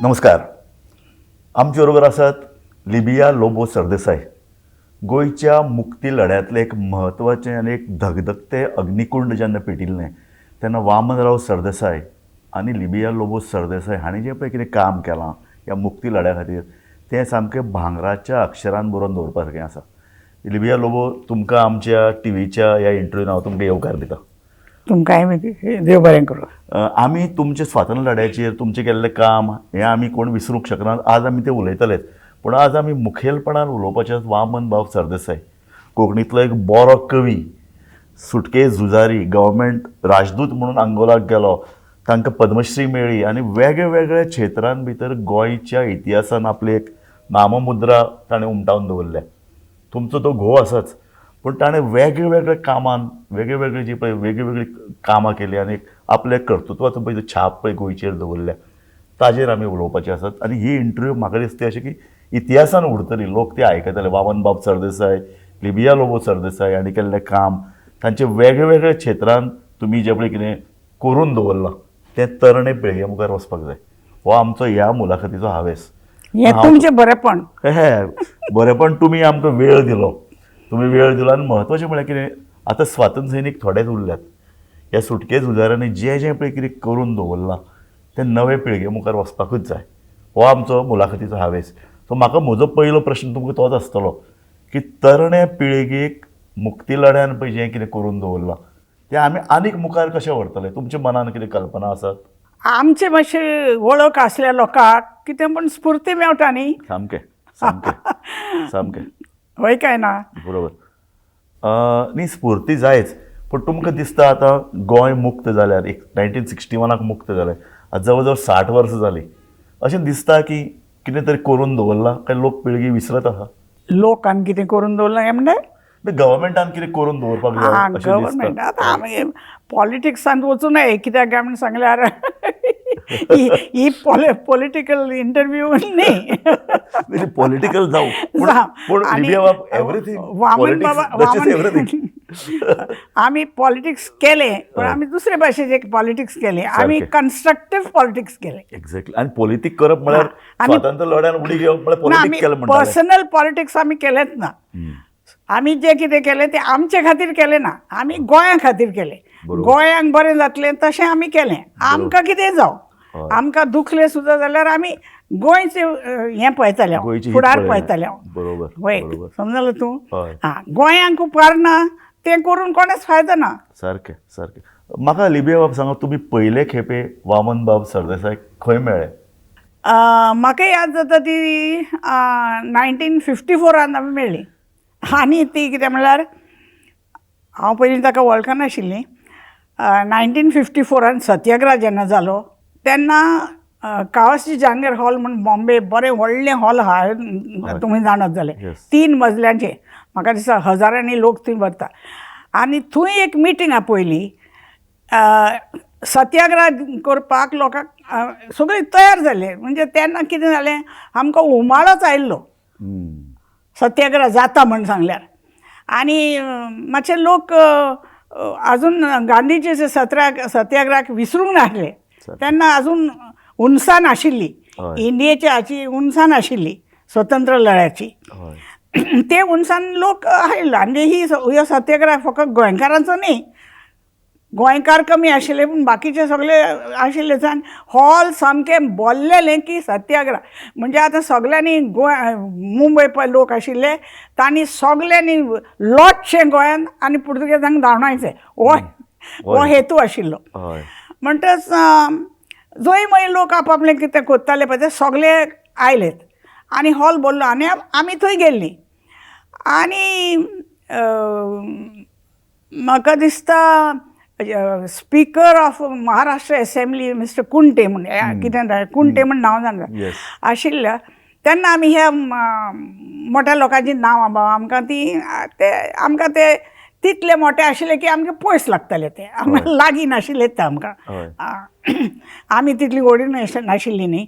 नमस्कार. आमचे बरोबर आसात लिबिया लोबो सरदेसाय. गोंयच्या मुक्ती लढ्यांतलें एक म्हत्वाचें आनी एक धगधगतें अग्निकुंड जेन्ना पेटिल्लें तेन्ना वामनराव सरदेसाय आनी लिबिया लोबो सरदेसाय हांणी जें पळय कितें काम केलां ह्या मुक्ती लढ्या खातीर तें सामकें भांगराच्या अक्षरान बरोवन दवरपा सारकें आसा. लिबिया लोबो, तुमकां आमच्या टिवीच्या ह्या इंटरव्यून हांव तुमकां येवकार दिता. तुमकांय बी देव बरें करूं. आमी तुमचे स्वातंत्र्य लढ्याचेर तुमचें केल्लें काम हें आमी कोण विसरूंक शकनात. आज आमी तें उलयतलेच, पूण आज आमी मुखेलपणान उलोवपाचें वामन बाब सरदेसाय, कोंकणींतलो एक बरो कवी, सुटके झुजारी, गव्हर्मेंट राजदूत म्हणून अंगोलाक गेलो, तांकां पद्मश्री मेळ्ळी आनी वेगळे वेगळ्या क्षेत्रां भितर गोंयच्या इतिहासान आपली एक नाममुद्रा ताणें उमटावन दवरल्या. तुमचो तो घोव आसाच, पूण ताणें वेगळे वेगळे कामान वेगळे वेगळे जी पळय वेगळी वेगळी कामां केली आनी आपल्या कर्तृत्वाचो पळय छाप पळय गोंयचेर दवरल्या, ताजेर आमी उलोवपाचे आसात. आनी ही इंटरव्यू म्हाका दिसता अशें की इतिहासान उरतली, लोक ते आयकतले. वामन बाब सरदेसाय, लिबिया लोबो सरदेसाय हांणी केल्लें काम, तांचे वेगळे वेगळे क्षेत्रांत तुमी जें पळय कितें करून दवरलां तें तरणे पिळगे मुखार वचपाक जाय. हो आमचो ह्या मुलाखतीचो हावेस. हें तुमचें बरेंपण. हे बरेंपण, तुमी आमकां वेळ दिलो, तुमी वेळ दिलो. आनी म्हत्वाचें म्हळ्यार कितें, आतां स्वातंत्र्य सैनीक थोडेच उरल्यात. ह्या सुटके झुजाऱ्यांनी जें जें पळय कितें करून दवरलां तें नवे पिळगे मुखार वचपाकूच जाय. हो आमचो मुलाखतीचो हावेस. सो म्हाका म्हजो पयलो प्रश्न तुमकां तोच आसतलो की तरणे पिळगेक मुक्ती लढ्यान पळय जें कितें करून दवरलां तें आमी आनीक मुखार कशें व्हरतले? तुमच्या मनान कितें कल्पना आसात? आमचे मातशे वळख आसल्या लोकांक कितें पण स्फूर्ती मेळटा न्ही. सामकें सामकें सामकें. हय काय ना? बरोबर. न्ही, स्फूर्ती जायच, पूण तुमकां दिसता आतां गोंय मुक्त जाल्यार, एक 1961 मुक्त जालें, आतां जवळ जवळ 60 वर्सां जालीं, अशें दिसता की कितें तरी करून दवरलां काय लोक पिळगी विसरत आसा? लोकान कितें करून दवरलां काय म्हणटा? गव्हर्मेंटान कितें करून दवरपाक जाय अशें गव्हर्मेंट दिसता? आतां आमी पॉलिटिक्सान वचूं नये, कित्याक काय म्हण सांगल्यार ही ही पॉलिटिकल इंटरव्यू न्ही. पॉलिटिकल जावं, पूण जावं. पूण आनी लिबिया बाब, एवरीथींग वामन बाबा एवरीथींग. आमी पॉलिटिक्स केलें, पण आमी दुसरे भाशेचे पॉलिटिक्स केलें आमी. कन्स्ट्रक्टीव पॉलिटिक्स केलें. एक्झॅक्टली. आनी पॉलिटीक करप म्हळ्यार स्वातंत्र्य लढ्यान उडी घेवप म्हळ्यार ना, पॉलिटीक आमी केलें म्हणटाले. पर्सनल पॉलिटिक्स आमी केलेंच ना. आमी जें कितें केलें तें आमचे खातीर केलें ना, आमी गोंया खातीर केलें. गोंयांक बरें जातलें तशें आमी केलें. आमकां कितें जावं, आमकां दुखलें सुद्दां जाल्यार आमी गोंयचें हें पळयताले, गोंयचें हित फुडार पळयलें. पळयताले. वय, समजलो तूं? हय. आं, गोंयांक उपकारना तें करून कोणेच फायदो ना. सारकें सारकें. म्हाका लिबिया बाब सांगा, तुमी पयले खेपे वामन बाब सरदेसाय खंय मेळ्ळे? म्हाका याद जाता ती 1954 आमी मेळ्ळी. आनी ती कितें म्हणल्यार हांव पयलीं ताका वळखनाशिल्लीं. 1954 सत्याग्रह जेन्ना जालो तेन्ना कावासजी जहांगीर हॉल म्हूण बॉम्बे बरें व्हडलें हॉल आहा, तुमी जाणात जाल्यार. 3 मजल्यांचें, म्हाका दिसता हजारांनी लोक थंय भरता. आनी थंय एक मिटींग आपयली. सत्याग्रह करपाक लोकांक सगळीं तयार जाले. म्हणजे तेन्ना कितें जालें, आमकां उमाळोच आयिल्लो सत्याग्रह जाता म्हण सांगल्यार. आनी मातशे लोक अजून गांधीजीचे सत्याग्रहाक विसरूंक नासले. तेन्ना अजून उनसान आशिल्ली इंडियेची, हाची उनसान आशिल्ली स्वतंत्र लढ्याची. ते उनसान लोक आयलो. आनी ही ह्यो सत्याग्रह फकत गोंयकारांचो न्ही, गोंयकार कमी आशिल्ले पूण बाकीचे सगळे आशिल्ले. आनी हॉल सामकें बोल्लेलें की सत्याग्रह म्हणजे आतां सगळ्यांनी गोंय मुंबय पळय लोक आशिल्ले तांणी सगळ्यांनी लोटशें गोंयांत आनी पुर्तुगेजांक धांवडायचें, हो हो हेतू आशिल्लो. म्हणटच जंय मागीर लोक आपापलें कितें करताले पळय ते सगळे आयलेत आनी हॉल भरलो आनी आमी थंय गेल्लीं. आनी म्हाका दिसता speaker of Maharashtra assembly mister Kunte म्हण कितें कुंटे म्हण नांव जाणा आशिल्ल्या तेन्ना आमी ह्या मोठ्या लोकांची नांवां बाबा आमकां ती ते आमकां ते तितले मोठे आशिल्ले की आमकां पयस लागताले ते, आमकां लागीं नाशिल्ले ते आमकां. आमी तितली व्हडली नाशिल्ली न्ही.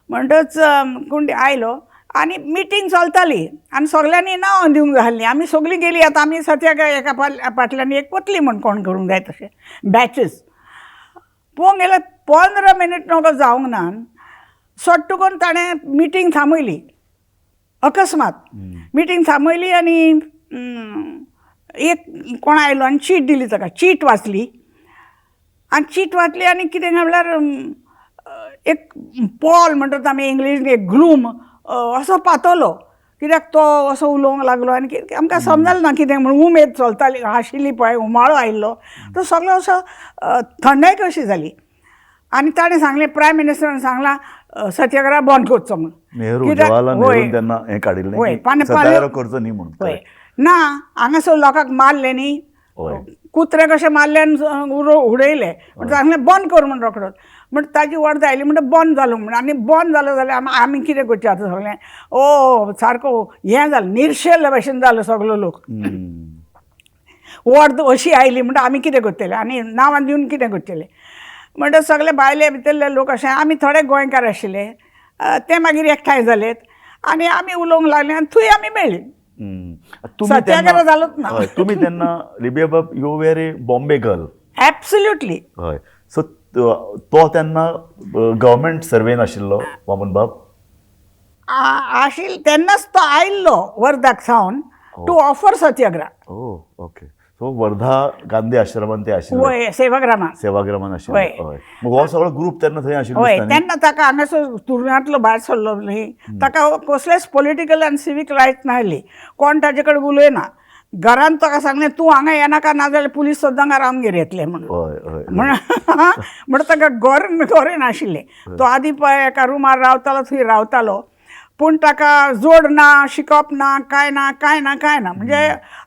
म्हणटच कुंटे आयलो आनी मिटींग चलताली आनी सगल्यांनी नांवां दिवंक जाय आसलीं. आमी सगळीं गेलीं. आतां आमी सत्याग्रह एका फाटल्यान एक वतली म्हण कोण करूंक जाय तशें बॅचीस. पळोवंक गेल्यार 15 मिनीट नोको जावंक ना, सट्ट करून ताणें मिटींग थांबयली अकस्मात. मिटींग थांबयली आनी एक कोण आयलो आनी चीट दिली ताका. चीट वाचली आनी चीट वाचली आनी कितें काय म्हणल्यार एक पॉल म्हणटात आमी इंग्लीश, एक ग्लूम असो पातळ्ळो. कित्याक तो असो उलोवंक लागलो आनी कितें आमकां समजलें ना कितें म्हूण. उमेद चलताली आशिल्ली पळय, उमाळो आयिल्लो तो सगळो असो थंडाय कशी जाली. आनी ताणें सांगलें, प्रायम मिनिस्टरान सांगलां सत्याग्रह बंद करचो म्हूण. नेहरू, कित्याक जवाहरलाल वय नेरून तेन्ना हें काडिल्लें वय की पाने सत्याग्रह करचो न्ही म्हणून. वय ना, हांगासर लोकांक मारले न्ही, वय कुत्रे कशे मारले आनी उडयले. म्हणटा सांगलें बंद कर म्हूण रोकडोच. म्हण ताजी वर्द आयली म्हणटा बंद जालो म्हूण. आनी बंद जालो जाल्यार आमी कितें करचें आतां सगळें? ओ सारको हें जालें, निर्शेल्ले भशेन जालो सगलो लोक. वर्द अशी आयली म्हणटा आमी कितें करतले आनी नांवां दिवन कितें करतले? म्हणटा सगळे भायले भितरले लोक अशे, आमी थोडे गोंयकार आशिल्ले ते मागीर एकठांय जालेत आनी आमी उलोवंक लागले आनी थंय आमी मेळ्ळी. तुमी सत्याग्रह तेन्ना जालोच ना. हय, तुमी तेन्ना लिबिया बाब, you were a Bombay girl. Absolutely. हय, सो तो तेन्ना गव्हर्मेंट सर्वेन आशिल्लो वामन बाब? आशिल्लो तेन्नाच तो आयिल्लो वर्धाक सावन टू ऑफर सत्याग्रह. ओ ओके, सो वर्धा गांधी आश्रमान ते आशिल्ले. वय, सेवाग्रामान. सेवाग्रामान आशिल्ले. वय. हय, मग हो सगळो ग्रुप तेन्ना थंय आशिल्लो वय दिसता न्ही? तेन्ना ताका हांगासर तुरुंगांतलो भायर सरलो न्ही, ताका कसलेच पॉलिटिकल आनी सिवीक रायट्स नासली. कोण ताजे कडेन उलयना. घरान ताका सांगलें तूं हांगा येनाका, नाजाल्यार पुलीस सुद्दां हांगा आमगेर येतले म्हणून. हय हय म्हण म्हण ताका घर घर नाशिल्लें. तो आदी पळय एका रुमार रावतालो, थंय रावतालो. पूण ताका जोड ना, शिकप ना, कांय ना, कांय ना, कांय ना, म्हणजे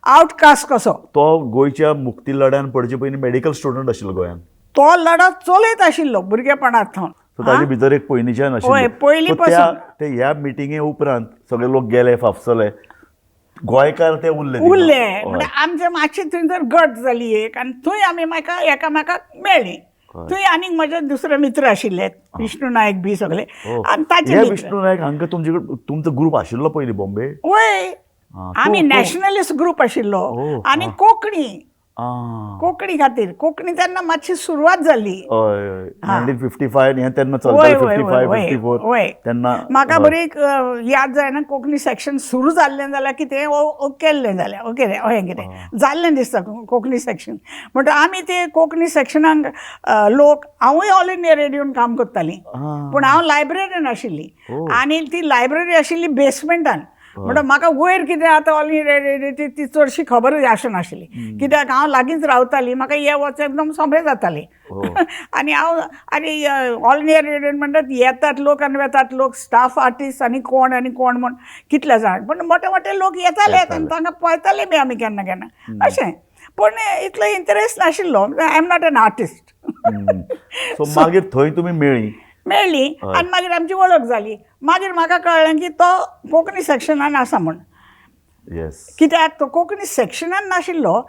आवटकास्ट कसो. तो गोंयच्या मुक्ती लढ्यान पडचे पयलीं मेडिकल स्टुडंट आशिल्लो गोंयान. तो लढो चलयत आशिल्लो भुरगेपणांत सावन. सो ताजे भितर एक पयलींच्यान वय, आशिल्लें. पयलीं सो त्या पासून. ते ह्या मिटिंगे उपरांत सगळे लोक गेले, फाफसले, गोंयकार ते उरले थिंगा. उरले. हय. म्हणजे आमचे मातशी थंय तर गट जाली एक आनी थंय आमी म्हाका एकामेकाक मेळ्ळीं. थंय आनीक म्हजे दुसरे मित्र आशिल्ले, विष्णू नायक बी सगळे. हो. आनी ताचे हे मित्र. विष्णू नायक हांकां तुमचे कडेन तुमचो ग्रुप आशिल्लो पयलीं बॉम्बे? वय, आमी नॅशनलिस्ट ग्रुप आशिल्लो ओ, आनी कोंकणी, आं. कोंकणी खातीर, कोंकणी तेन्ना मातशी सुरवात जाल्ली. हय हय, 1955 हें तेन्ना वय चलतालें. वय 55, वय 54 वय. तेन्ना. म्हाका हय. बरी एक याद जायना, कोंकणी सेक्शन सुरू जाल्लें जाल्यार कितें ओ केल्लें जाल्यार ओके अहें कितें जाल्लें दिसता कोंकणी सेक्शन. म्हणटा आमी ते कोंकणी सेक्शनाक लोक, हांवूय ऑल इंडिया रेडियोन काम करतालीं, आं. पूण हांव लायब्ररीन आशिल्ली. ओ. आनी ती लायब्ररी आशिल्ली बेसमेंटान. म्हणटा म्हाका वयर कितें आतां ऑल इंडिया रेडियो ती चडशी खबर आसनाशिल्ली, कित्याक हांव लागींच रावतालीं, म्हाका ये वच एकदम सोंपें जातालें. हो. आनी हांव आनी ऑल इंडिया रेडियोन म्हणटात येतात लोक आनी वेतात लोक, स्टाफ आर्टिस्ट आनी कोण आनी कोण म्हूण कितले जाण, पूण मोटे मोटे लोक येताले आनी तांकां पळयताले बी आमी केन्ना केन्ना अशें. पूण इतलो इंट्रस्ट नाशिल्लो, I am not an artist. So मागीर थंय तुमी मेळ्ळी. मेळ्ळी आनी मागीर आमची वळख जाली. मागीर म्हाका कळ्ळें की तो कोंकणी सेक्शनान आसा म्हूण. येस. कित्याक तो कोंकणी सेक्शनान नाशिल्लो,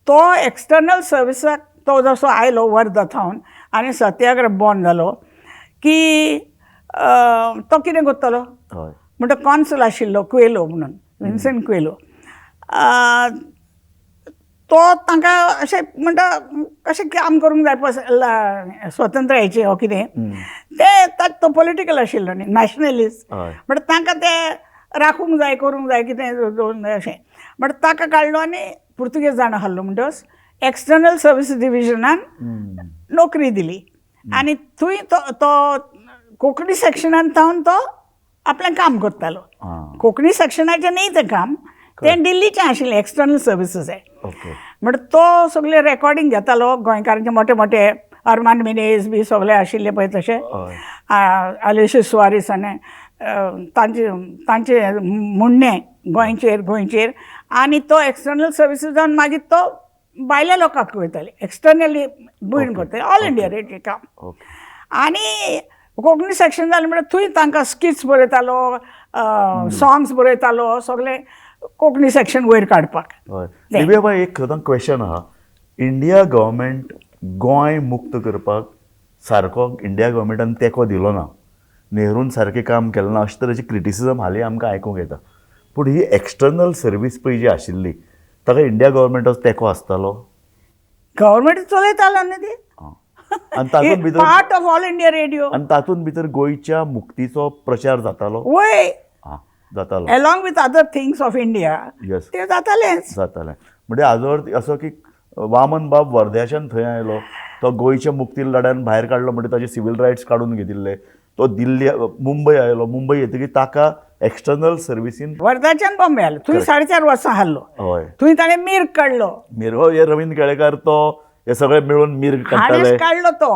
तो एक्सटर्नल सर्विसाक तो जसो आयलो वर्धा थावन आनी सत्याग्रह बंद जालो की तो कितें करतलो हय. म्हणटा कॉन्सल आशिल्लो कुएलो म्हणून, विन्सन कुएलो, तो तांकां अशें म्हणटा कशें काम करूंक जाय पळय स्वतंत्रायेचें वो कितें तें, तो पॉलिटिकल आशिल्लो न्ही, नॅशनलिस्ट. हय. म्हणटा तांकां तें राखूंक जाय, करूंक जाय कितें दवरूंक जाय अशें. म्हणटा ताका काडलो आनी पुर्तुगेज जाणा आहलो म्हणटच एक्सटर्नल सर्वीस डिविजनान नोकरी दिली आनी थंय तो तो कोंकणी सेक्शनान थावन तो आपलें काम करतालो. आं. कोंकणी सेक्शनाचें न्ही तें काम, तें दिल्लीचें आशिल्लें एक्सटर्नल सर्विसीस. ओके. म्हणटा तो सगळें रेकॉर्डिंग घेतालो गोंयकारांचे, मोटे मोटे अरमान मिनेज बी सगळे आशिल्ले पळय तशे, हय. आलेशियस सुवारीस आनी तांचे तांचे म्हणणें गोंयचेर गोंयचेर. आनी तो एक्सटर्नल सर्विसीस जावन मागीर तो भायल्या लोकांक वयताले, एक्सटर्नली बुयण करताले ऑल इंडिया रेडियो काम. ओके. आनी कोंकणी सेक्शन जालें म्हणल्यार थंय तांकां स्किट्स बरयतालो, सॉंग्स बरयतालो, सगळें कोंकणी सेक्शन वयर काडपाक. हय दिव्या बाय, एक खरें क्वेश्चन आहा, इंडिया गव्हर्मेंट गोंय मुक्त करपाक सारको इंडिया गव्हर्मेंटान तेंको दिलो ना, नेरून सारकें काम केलें ना, अशे तरेची क्रिटिसिजम हालीं आमकां आयकूंक येता. पूण ही एक्सटर्नल सर्वीस पळय जी आशिल्ली ताका इंडिया गव्हर्मेंटाचो तेंको आसतालो? गव्हर्मेंट चलयतालो न्ही ती. आं. आनी तातूंत भितर Part of All India Radio. आनी तातूंत भितर गोंयच्या मुक्तीचो प्रचार जातालो. वय. आं, जातालो. Along with other things of India. ते जातालेंच. जातालें. म्हणजे हाजो अर्थ असो की वामन बाब वर्ध्याच्यान थंय आयलो, तो गोंयच्या मुक्ती लढ्यान भायर काडलो, म्हणजे ताजे सिवील रायट्स काडून घेतिल्ले. तो दिल्ली, मुंबय आयलो. मुंबय येतकीर ताका एक्सटर्नल सर्विसीन वर्धाच्यान बॉम्बे आलो. थंय 4.5 वर्सां हाडलो. थंय ताणें मीर्ग काडलो. मीर्ग, हे रवींद्र केळेकार, तो हे सगळे मिळून मीर्ग काडटाले. हाणेंच काडलो तो.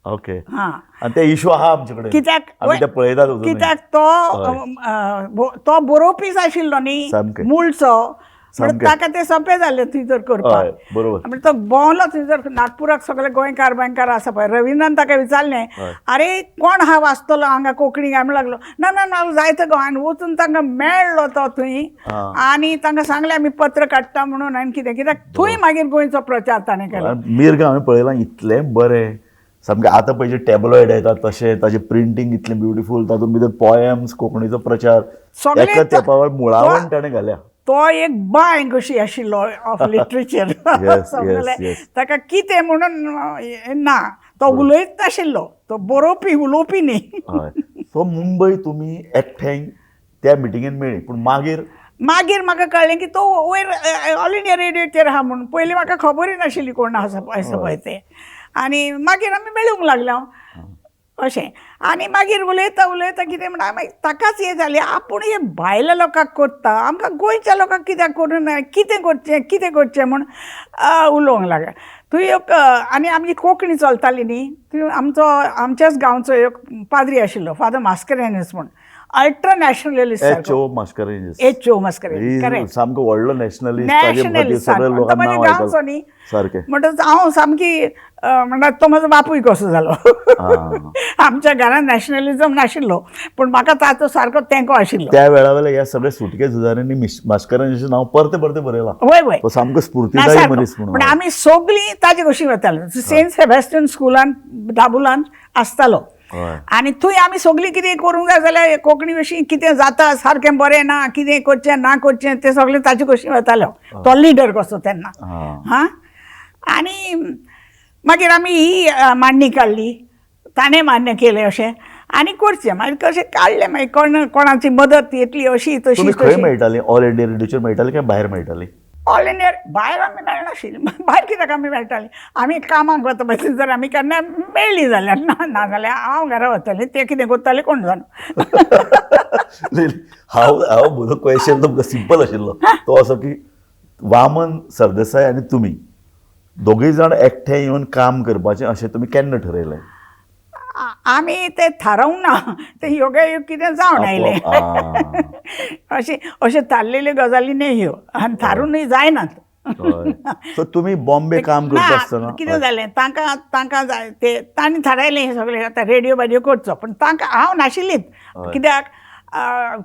ओके. आनी ते इशू आहा आमचे कडेन. कित्याक आमी ते पळयतात अजुनूय. कित्याक तो तो बरोवपीच आशिल्लो न्ही मुळचो, म्हणून ताका ते सोंपें जालें थंयसर करपाक. बरोबर. म्हणजे तो भोंवलो थंयसर नागपुराक, सगळे गोंयकार गोंयकार आसा पळय. रवींद्रान ताका विचारलें, आरे कोण हा वाचतलो हांगा कोंकणी काय? म्हणून लागलो, ना ना ना, जायते गोंयान वचून तांकां मेळ्ळो तो थंय आनी तांकां सांगलें आमी पत्र काडटा म्हणून आनी कितें, कित्याक थंय मागीर गोंयचो प्रचार ताणें केलो. मीर्ग हांवें पळयलां, इतलें बरें सामकें. आतां पळय जे टॅबलॉयड येतात तशें ताजें प्रिंटींग इतलें ब्युटिफूल, तातूंत भितर पोएम्स, कोंकणीचो प्रचार एका तेंपा मुळावण ताणें घाल्या. तो एक बांय कशी आशिल्लो ऑफ लिटरेचर. ताका कितें म्हणून ना, तो उलयत नाशिल्लो, तो बरोवपी, उलोवपी न्ही. सो मुंबय तुमी एकठांय त्या मिटिंगेन मेळ्ळी, पूण मागीर मागीर म्हाका कळ्ळें की तो वयर ऑल इंडिया रेडियोचेर आहा म्हणून. पयलीं म्हाका खबरूय नाशिल्ली कोण आसा पळय तें. आनी मागीर आमी मेळूंक लागले अशें. आनी मागीर उलयता उलयता कितें म्हणटा, मागीर ताकाच हें जालें, आपूण हे भायल्या लोकांक करता, आमकां गोंयच्या लोकांक कित्याक करूं ना, कितें करचें कितें करचें म्हूण उलोवंक लागलें. थंय एक आनी आमची कोंकणी चलताली न्ही, थंय आमचो आमच्याच गांवचो एक पाद्री आशिल्लो, फादर मास्करेन्हस म्हूण, ultra nationalist. H O Mascarenhas. H O Mascarenhas, correct. सामको व्हडलो नॅशनलिस्ट. नॅशनलिस्ट म्हज्या गांवचो न्ही, म्हणटच हांव सामकी म्हणटा तो म्हजो बापूय कसो जालो. आमच्या घरान नॅशनलिजम नाशिल्लो, पूण म्हाका ताचो सारको तेंको आशिल्लो. त्या वेळा वेळार ह्या सगळ्या सुटके झुजाऱ्यांनी मास्करेन्हसाचें नांव परतें परतें बरयलां. वय वय, तो सामको स्फूर्तिदायी मनीस म्हणून. पण आमी सगळीं ताजे कशी वताले, सेंट सेबॅस्टियन स्कुलान दाबुलान आसतालो आनी थंय आमी सगळीं कितें करूंक जाय जाल्यार कोंकणी विशीं कितें जाता सारकें बरें ना, कितें करचें ना करचें तें सगळें ताचे कशी वतालो. तो लिडर कसो तेन्ना. हां, आनी मागीर आमी ही मांडणी काडली, ताणें मान्य केलें अशें आनी करचें. मागीर कशें काडलें, मागीर कोण कोणाची मदत येतली अशी तशी. खंय मेळटाली? ऑल इंडिया रेडियोचेर मेळटाली काय भायर मेळटाली? ऑल इंडिया भायर आमी मेळनाशिल्ली. भायर कित्याक आमी मेळटाली, आमी कामाक वता पळय जर आमी केन्ना मेळ्ळी जाल्यार, ना ना जाल्यार हांव घरा वतालें, ते कितें करताले कोण जाणा. हांव हांव म्हजो क्वेश्चन तुमकां सिंपल आशिल्लो, तो असो की वामन सरदेसाय आनी तुमी दोगूय जाण एकठांय येवन काम करपाचें अशें तुमी केन्ना ठरयलें? आमी ते थारावंक ना, ते योगायोग कितें जावन आयलें. अशें अशें थारलेल्यो गजाली न्ही ह्यो, आनी थारूनय जायनात. सो तुमी बॉम्बे काम करता आसतना कितें जालें, तांकां तांकां जाय ते तांणी थारायलें हें सगळें, आतां रेडियो बाडियो करचो. पण तांकां हांव नाशिल्लीच, कित्याक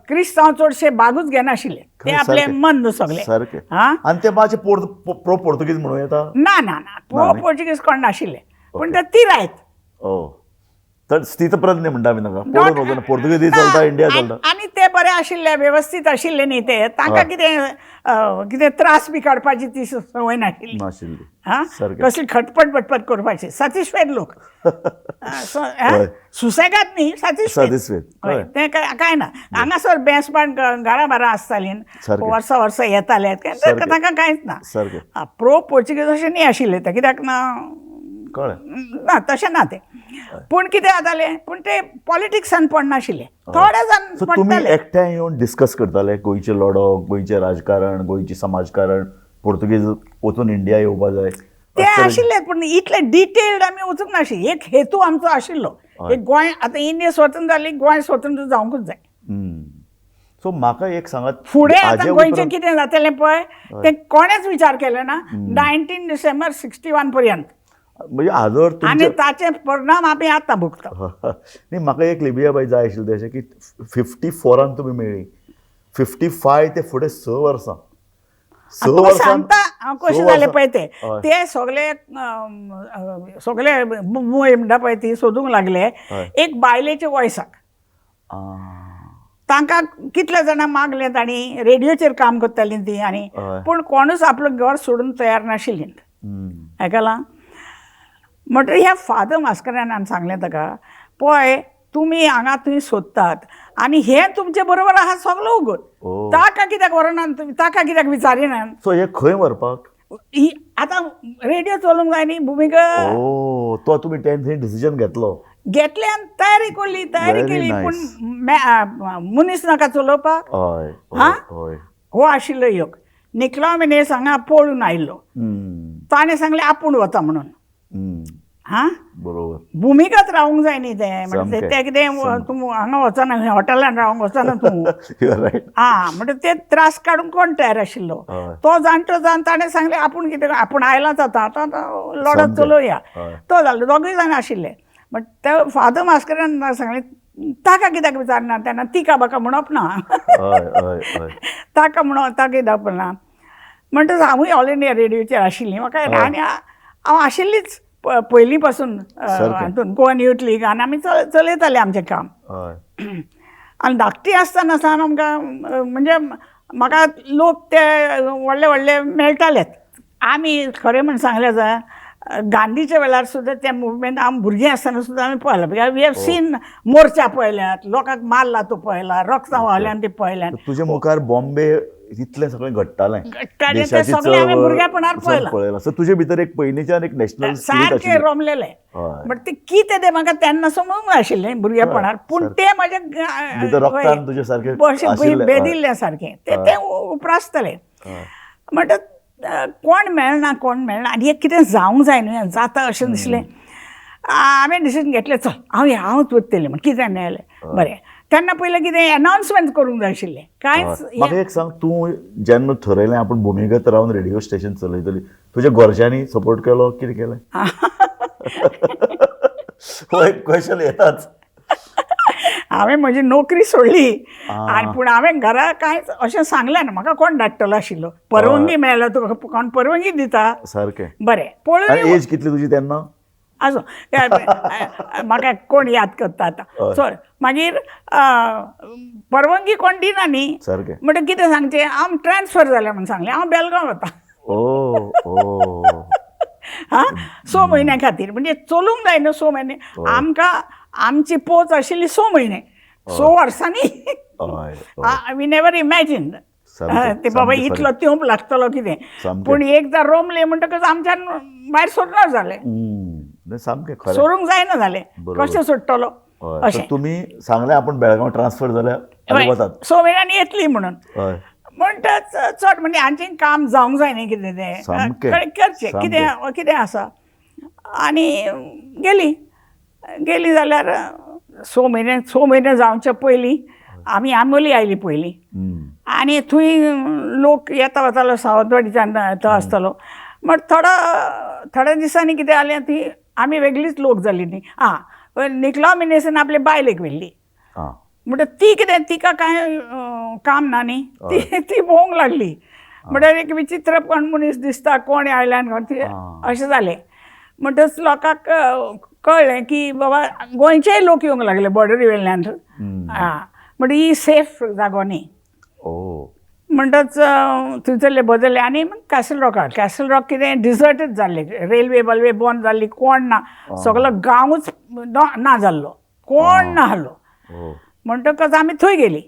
क्रिस्तांव चडशे भागूच घेनाशिल्ले, ते आपले मंद सगळे. सारकें. आनी ते मातशे प्रो पोर्तुगीज म्हणूं येता? ना ना ना, प्रो पोर्तुगीज कोण नाशिल्ले, पूण ते तिरायत. तर स्थितप्रज्ञ म्हणटा आमी तांकां. पोर्तुगीज चलता, इंडिया चलता. आनी ते बरे आशिल्ले, वेवस्थीत आशिल्ले न्ही ते, तांकां कितें कितें त्रास बी काडपाची ती संवय नाशिल्ली. नाशिल्ली. हां, कसली खटपट बटपट करपाची, सॅटिस्फायड लोक, सुसेगाद न्ही, सॅटिस्फायड. तें कांय ना, हांगासर बेंसबाण घरा बारा आसतालीं, वर्सां वर्सां येताले, तांकां कांयच ना. प्रो पोर्चुगीज अशें न्ही आशिल्ले ते, कित्याक ना ना तशें ना तें. पूण कितें जातालें, पूण ते पॉलिटिक्सान पडनाशिल्ले, थोडे जाण तुमी एकठांय येवन डिस्कस करताले गोंयचें लढो, गोंयचें राजकारण, गोंयचें समाजकारण, पोर्तुगीज वचून इंडिया येवपा जाय ते आशिल्ले, पूण इतले डिटेल्ड आमी वचूंक नाशिल्ले. एक हेतू आमचो आशिल्लो, एक गोंय आतां इंडिया स्वतंत्र जाली, गोंय स्वतंत्र जावंकूच जाय. सो म्हाका एक सांगात, फुडें आतां गोंयचें कितें जातलें पळय तें कोणेच विचार केलो ना 19 डिसेंबर 61 पर्यंत. म्हणजे हाजो आनी ताचे परिणाम आमी आतां भोगता. न्ही, म्हाका एक लिबिया बाय जाय आशिल्लें अशें की 54 तुमी मेळ्ळी, 55 ते फुडें 6 वर्सां. सांगता हांव कशें जालें पळय ते, ते सगळे सगळे मुंबय म्हणटा पळय ती सोदूंक लागले एक बायलेच्या वॉयसाक. तांकां कितले जाणां मागलें तांणी, रेडियोचेर काम करतालीं ती, आनी पूण कोणूच आपलो घर सोडून तयार नाशिल्लीं. आयकलां? म्हणटकीर ह्या फादर मास्करेन्हान सांगलें ताका, पळय तुमी हांगा थंय सोदतात आनी हे तुमचे बरोबर आहा सगलो उगड, ताका कित्याक व्हरनात तुमी, ताका कित्याक विचारिनात? सो हे खंय व्हरपाक? ही आतां रेडियो चलोवंक जाय न्ही भुमिका. ओ, तो तुमी तेन्ना डिसिजन घेतलो? घेतलें आनी तयारी केली, तयारी केली, पूण मनीस नाका चलोवपाक. हय. हो आशिल्लो योग. निकलांव मिनेस हांगा पळून आयिल्लो, ताणें सांगलें आपूण वता म्हणून. हां, बरोबर. भुमिकाच रावंक जाय न्ही तें, म्हणजे तें कितें तूं हांगा वचना, हॉटेलान रावंक वचना तूं. आं, म्हणजे ते त्रास काडूंक कोण तयार आशिल्लो? तो जाणटो जावन ताणें सांगलें आपूण कितें, आपूण आयलाच आतां, आतां लडत चलोवया. तो जालो, दोगूय जाण आशिल्ले. बट ते फादर मास्करेन्हान सांगलें ताका कित्याक विचारना तेन्ना, तिका म्हाका म्हणप ना, ताका म्हणप, ताका कित्याक ना. म्हणटच हांवूय ऑल इंडिया रेडियोचेर आशिल्ली, म्हाका आनी हांव आशिल्लीच पयलीं पासून हातून गोवन यूथ लीग, आनी आमी चलयताले आमचें काम. आनी धाकटी आसतना सावन आमकां म्हणजे म्हाका लोक ते व्हडले व्हडले मेळटालेच. आमी खरें म्हण सांगलें जाल्यार गांधीच्या वेळार सुद्दां त्या मुवमेंट आमी भुरगीं आसतना सुद्दां आमी पळयलां, because we have seen मोर्चा पळयल्यात, लोकांक मारला तो पळयला, रक्तां व्हांवल्यान ती पळयल्यात. तुजे मुखार बॉम्बे इतलें सगळें घडटालें, घडटालें तें सगळें हांवें भुरगेपणार पळयलां. सो तुजे भितर एक पयलींच्यान एक नॅशनल सारकें रोमलेलें. बट तें कितें तें म्हाका तेन्ना समजूंक नाशिल्लें भुरगेपणार, पूण तें म्हजें बेदिल्लें सारकें, तें उप्रासतलें. म्हणटच कोण मेळना, कोण मेळना, आनी एक कितें जावंक जाय न्हू, जाता अशें दिसलें. हांवें डिसिजन घेतलें, चल हांव हांवच वतलें म्हण. कितें मेळ्ळें बरें, तेन्ना पयलें कितें एनावन्समेंट करूंक जाय आशिल्लें कांयच. म्हाका एक सांग, तूं जेन्ना थरयलें आपूण भुमिगत रावन रेडियो स्टेशन चलयतली, तुज्या घरच्यांनी सपोर्ट केलो, कितें केलें? हो एक क्वेश्चन येताच. हांवें म्हजी नोकरी सोडली आनी पूण हांवें घरा कांयच अशें सांगलें ना, म्हाका कोण धाडटलो आशिल्लो, परवानगी मेळ्ळो तुका कोण परवानगी दिता? सारकें. बरें, पळोवन एज कितली तुजी तेन्ना? आसूं, म्हाका कोण याद करता आतां. सो मागीर परवानगी कोण दिना न्ही, म्हणटकीर कितें सांगचें, हांव ट्रान्सफर जालें म्हूण सांगलें, हांव बेलगांव वता. हां, 6 म्हयन्या खातीर, म्हणजे चलूंक जाय न्हू 6 म्हयने. आमकां आमची पोच आशिल्ली 6 म्हयने, 6 वर्सांनी. We never imagine ते बाबा इतलो तेंप लागतलो कितें, पूण एकदां रोमले म्हणटकच आमच्यान भायर सोडना जालें, सोडूंक जायना जालें, कशें सोडटलो अशें. तुमी सांगलें आपूण बेळगांव ट्रान्सफर जाल्यार 6 म्हयन्यांनी येतली म्हणून, म्हणटच चड म्हणजे आमचें काम जावंक जाय न्ही कितें तें करचें, कितें कितें आसा. आनी गेली गेली जाल्यार 6 म्हयने, 6 म्हयने जावचे पयलीं आमी आंबोली आयली पयलीं, आनी थंय लोक येता वतालो, सावंतवाडीच्यान तो आसतालो. बट थोड्या दिसांनी कितें जालें, ती आमी वेगळीच लोक जाली न्ही. आं, निकलांव मिनेसान आपले बायलेक व्हेल्ली, म्हणटा ती कितें तिका कांय काम ना न्ही, ती ती भोंवंक लागली. म्हणल्यार एक विचित्र कोण मनीस दिसता, कोण आयल्यान कोण, अशें जालें. म्हणटच लोकांक कळ्ळें की बाबा गोंयचेय लोक येवंक लागले बॉर्डरी वयल्यान. आं, म्हणटा ही सेफ जागो न्ही. म्हणटच थंयसरले बदलले आनी कॅसल रॉकार, कॅसल रॉक कितें डिजर्टच जाल्लें, रेल्वे बल्वे बंद जाल्ली, कोण ना, सगलो गांवूच ना जाल्लो, कोण ना आहलो. म्हणटकच आमी थंय गेली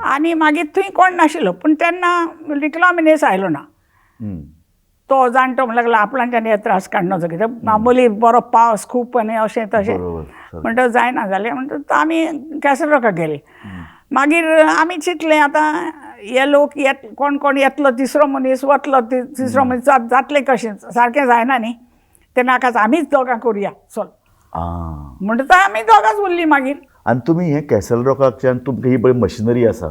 आनी मागीर थंय कोण नाशिल्लो. पूण तेन्ना निकलांव मिनेस आयलो ना, तो जाणटो म्हणूंक लागलो आपणाच्यान हे त्रास काडना, कित्याक मामोली बरो पावस खूब आनी अशें तशें, म्हणटकच जायना जालें. म्हणटकच आमी कॅसल रॉकाक गेली. मागीर आमी चिंतलें आतां हे लोक येत, कोण कोण येतलो, तिसरो मनीस वतलो, तिसरो मनीस जातलें कशें, सारकें जायना न्ही, तें नाकाच, आमीच दोगां करुया चल म्हणटकच आमी दोगांच उरलीं मागीर. आनी तुमी हें कॅसल रॉकाकच्यान तुमकां ही पळय मशिनरी आसा,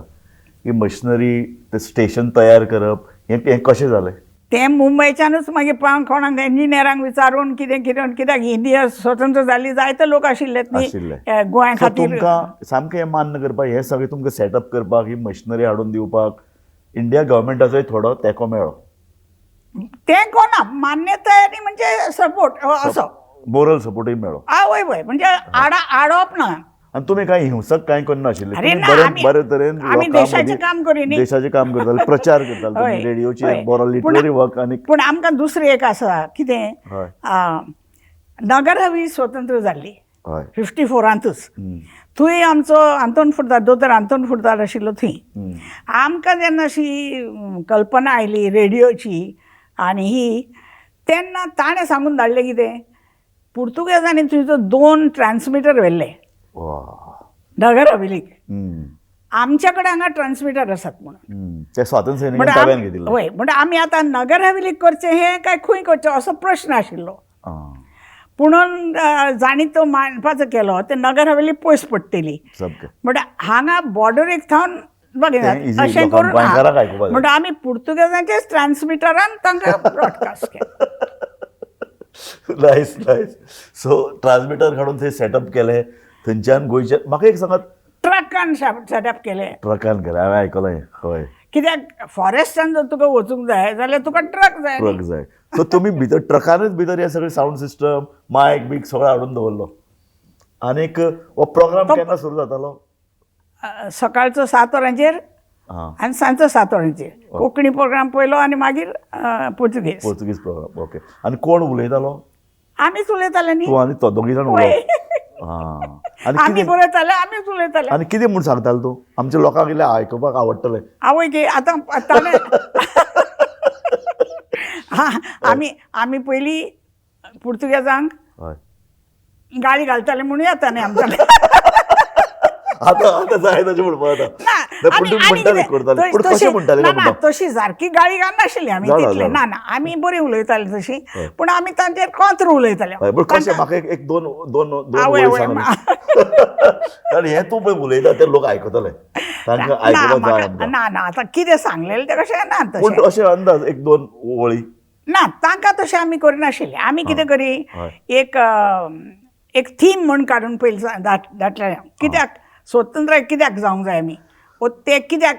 ही मशिनरी ते स्टेशन तयार करप हें कशें जालें? तें मुंबयच्यानूच मागीर कोणाक इंजिनियरांक विचारून कितें कितें, कित्याक इंडिया स्वतंत्र जाली जायते लोक आशिल्ले न्ही गोंया खातीर. तुमकां सामकें हें मान्य करपाक, हें सगळें तुमकां सेटअप करपाक, ही मशिनरी हाडून दिवपाक इंडिया गव्हर्मेंटाचोय थोडो तेंको मेळ्ळो? तेंको ना, मान्यताय आनी म्हणजे सपोर्ट असो, मोरल सपोर्टूय मेळ्ळो. हय हय, म्हणजे आडोवप ना. आनी तुमी कांय हिंसक कांय करनाशिल्ले, बरे तरेन देशाचें काम करी, देशाचें काम करताले, प्रचार करताले रेडियोचेर, बरो लिटररी वर्क. आनी पूण आमकां दुसरें एक आसा कितें, नगर हवेली स्वतंत्र जाल्ली हय. 54तांतूच. थंय आमचो आंतोन फुर्ताद, दोतोर आंतोन फुर्ताद आशिल्लो थंय. आमकां जेन्ना अशी कल्पना आयली रेडियोची आनी ही, तेन्ना ताणें सांगून धाडलें कितें, पुर्तुगेजांनी थंयचो 2 ट्रान्समिटर व्हेल्ले नगर हवेलीक. आमच्या कडेन हांगा ट्रान्समिटर आसात म्हणून ते स्वातंत्र्य सैनिकांनी ताब्यात घेतिल्ले. हय, म्हणटा आमी आतां नगर हवेलीक करचें हें काय खंय करचें असो प्रश्न आशिल्लो. पुणून जांणी तो मांडपाचो केलो ते नगर हवेली पयस पडटली, म्हणटा हांगा बॉर्डरीक थावन बघिनात अशें करून म्हणटा आमी पुर्तुगेजांचेच ट्रान्समिटरान तांकां ब्रॉडकास्ट केलें. Nice nice. सो ट्रान्समिटर काडून थंय सेटअप केलें, थंयच्यान गोंयच्या म्हाका एक सांगात, ट्रकान सेटअप केलें. ट्रकान केलें, हांवें आयकलें. हय, कित्याक फॉरेस्टान जर तुका वचूंक जाय जाल्यार तुका ट्रक जाय. ट्रक जाय. सो तुमी भितर ट्रकानच भितर हे सगळे सावंड सिस्टम, मायक बीक सगळें हाडून दवरलो. आनीक हो प्रोग्राम केन्ना सुरू जातालो? सकाळचो 7 वरांचेर आनी सांजचो 7 वरांचेर कोंकणी प्रोग्राम पयलो आनी मागीर पुर्तुगेज. Portuguese programme. Okay. आनी कोण उलयतालो? आमीच उलयताले न्ही. तूं आनी तो दोगी जाण उलोवप. आमी बरयताले, आमीच उलयताले. आनी कितें म्हूण सांगतालो तूं? आमच्या लोकांक इल्लें आयकुपाक आवडटलें. आवय गे आतां ताणें आमी आमी पयलीं पुर्तुगेजांक गाळी घालताले म्हणून येता न्ही आमच्या. आतां आतां जाय तशें म्हणपाक जाता. तशी सारकी गाळी घालनाशिल्ली आमी तितले. ना ना, आमी बरी उलयताले तशी, पूण आमी तांचेर कोंत्र उलयताले. कशें? म्हाका एक दोन दोन दोन, कारण हें तूं पळय उलयता ते लोक आयकतले, तांकां आयकुपाक जाय. ना ना, आतां कितें सांगलेलें तें कशें ना, पूण अशें अंदाज एक दोन वळी ना तांकां तशें आमी करिनाशिल्लें. आमी कितें करी, एक एक थीम म्हूण काडून पयलीं धाडटलें, कित्याक स्वतंत्र कित्याक जावंक जाय आमी, वो ते कित्याक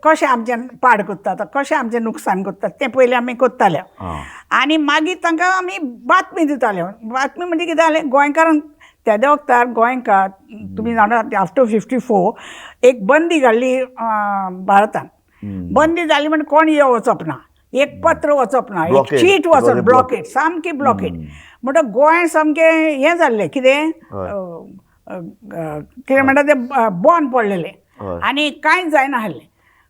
कशें आमचें पाड करतात, कशें आमचें नुकसान करतात तें पयलीं आमी करताले. आनी मागीर तांकां आमी बातमी दिताले. बातमी म्हणजे कितें जालें, गोंयकारांक तेद्या वखतार गोंयकार तुमी जाणा आफ्टर 54 एक बंदी घाल्ली भारतान. बंदी जाली म्हणजे कोण यो वचप ना, एक पत्र वचप ना, एक चीट वचप, ब्लॉकेट, सामकी ब्लॉकेट. म्हणटा गोंय सामकें हें जाल्लें, कितें कितें म्हणटा तें बंद पडलेलें आनी कांयच जायना आसलें.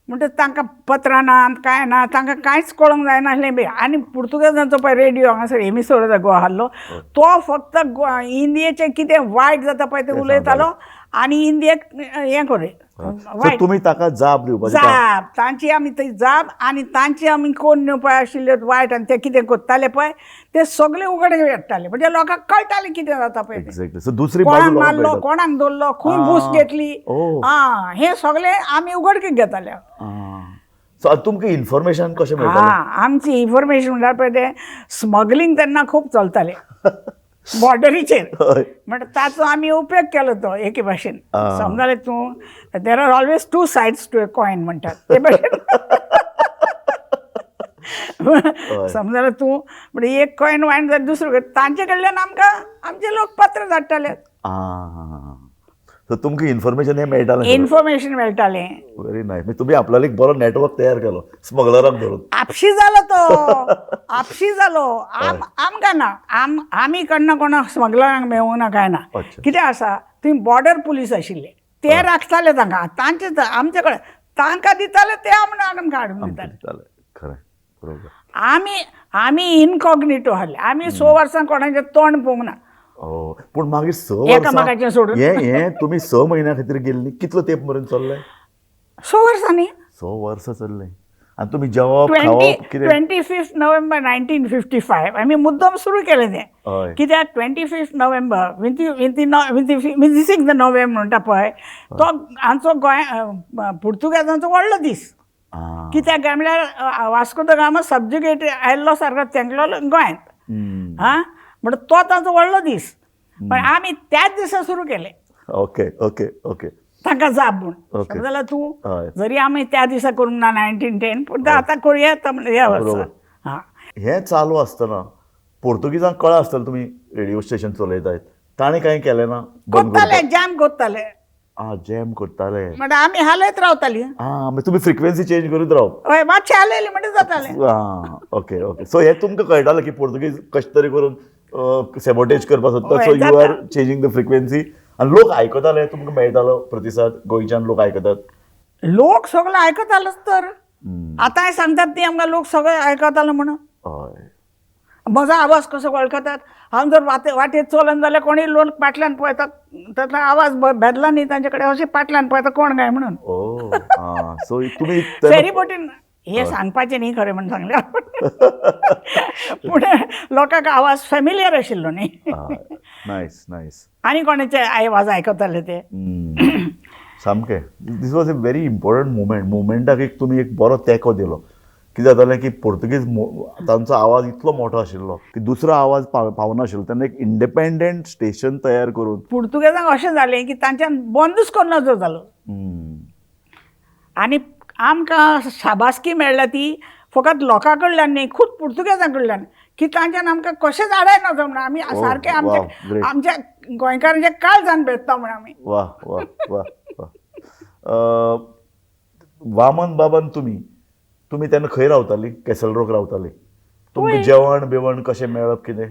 म्हणटा तांकां पत्रां ना कांय ना, तांकां कांयच कळोंक जायना आसलें बी. आनी पुर्तुगेजांचो पळय रेडियो हांगासर एमिसोर गोवा आहलो तो फक्त इंडियेचें कितें वायट जाता पळय तें उलयतालो आनी इंडियेक हें करी. तुमी ताका जाप दिवपाची, जाप तांची आमी थंय जाप आनी तांची आमी कोण न्हू पळय आशिल्ल्यो वायट आनी ते कितें करताले पळय ते सगळे उगडे हाडटाले, म्हणजे लोकांक कळटालें कितें जाता पळय. दुसरी कोणाक मारलो, कोणाक दवरलो, खंय घूस घेतली, आं हें सगळें आमी उगडकीक घेताले. तुमकां इन्फॉर्मेशन कशें मेळटालें? आमची इन्फॉर्मेशन म्हणल्यार पळय तें स्मगलींग तेन्ना खूब चलतालें बॉर्डरीचेर, म्हणटा ताचो आमी उपयोग केलो तो एके भाशेन. समजलें तूं, there are always 2 sides to a coin म्हणटात ते भाशेन. समजलें तूं, म्हणजे एक कॉयन वायन जाल्यार दुसरो तांचे कडल्यान आमकां आमचे लोक पत्र धाडटाले. तुमकां इन्फॉर्मेशन हें मेळटालें? इन्फॉर्मेशन मेळटालें. Very nice. तुमी आपल्याला एक बरो नेटवर्क तयार केलो स्मगलरांक धरून. आपशी जालो तो, आपशी जालो. आमकां ना, आमी कडना कोणा स्मगलरांक मेळूंक ना कांय ना. कितें आसा, थंय बॉर्डर पुलीस आशिल्ले ते राखताले तांकां, तांचे आमचे कडेन तांकां दिताले ते आमकां हाडून दिताले. खरें, बरोबर. आमी आमी इनकॉग्निटो आहले, आमी 6 वर्सां कोणाचें तोंड पळोवंक ना. पूण मागीर 6 वर्सां सोडून हें तुमी 6 म्हयन्या खातीर गेल्ली, कितलो तेंप मेरेन चल्लें? 6 वर्सांनी. 6 वर्सां चल्लें. आनी तुमी जेवप खावप कितें? 25 नोव्हेंबर 1955 आमी मुद्दम सुरू केलें तें. कित्याक 25 नोव्हेंबर 26 नोव्हेंबर म्हणटा पळय तो आमचो गोंय पुर्तुगेजांचो व्हडलो दीस. कित्याक काय म्हणल्यार वास्को the Gama subjugate आयल्लो सारको तेंगलो गोंयांत, आं म्हणटा तो तांचो व्हडलो दीस. पण आमी त्याच दिसा सुरू केलें. Okay okay okay. तांकां जाप म्हूण. समजलें तूं, जरी आमी त्या दिसा करूंक ना 1910, पूण आतां करुया ह्या वर्सा. हां, हें चालू आसतना पोर्तुगीजांक कळा आसतलें तुमी रेडियो स्टेशन चलयतात, ताणें कांय केलें ना? करताले, जॅम करताले. आं, जॅम करताले म्हणटा आमी हालयत रावताली. आं, मागीर तुमी फ्रिक्वेन्सी चेंज करीत रावप. हय, मातशें हालयलें म्हणटा जातालें. आं, ओके ओके. सो हें तुमकां कळटालें की पोर्तुगीज कशें तरी करून सेबोटेज करपाक सोदता. So you are changing the frequency आनी लोक आयकताले, तुमकां मेळटालो प्रतिसाद? गोंयच्यान लोक आयकतात? लोक सगळे आयकतालोच तर. आतांय सांगतात ती आमकां, लोक सगळे आयकतालो म्हणून. म्हजो आवाज कसो वळखतात. हांव जर वाटेर चलन जाल्यार कोणूय लोक पाटल्यान पळयता, ताचो आवाज बेदला न्ही तांचे कडेन, अशें पाटल्यान पळयता कोण काय म्हणून. सो तुमी फेरीबोटीन हें सांगपाचें न्ही खरें म्हण सांगल्यार, पूण लोकांक आवाज फेमिलियर आशिल्लो न्ही. Nice nice. आनी कोणाचे आवाज आयकताले ते. सामकें this was a very important movement. मुवमेंटाक एक तुमी एक बरो तेंको दिलो. कितें जातालें की पोर्तुगीज तांचो आवाज इतलो मोठो आशिल्लो की दुसरो आवाज पावनाशिल्लो. तेन्ना एक इंडिपेंडंट स्टेशन तयार करून पुर्तुगेजांक अशें जालें की तांच्यान बंदूच करूं नजो जालो. आनी आमकां शाबासकी मेळ्ळ्या ती फकत लोकां कडल्यान न्ही, खूब पुर्तुगेजां कडल्यान, की तांच्यान आमकां कशेंच आडाय नजो म्हणून. आमी सारकें आमच्या आमच्या गोंयकारांच्या काळजान भेटता म्हण आमी. वा वा वा वा. वामन बाबान तुमी तुमी तेन्ना खंय रावताली? कॅसल रोक रावताली. तुमकां जेवण बिवण कशें मेळप कितें?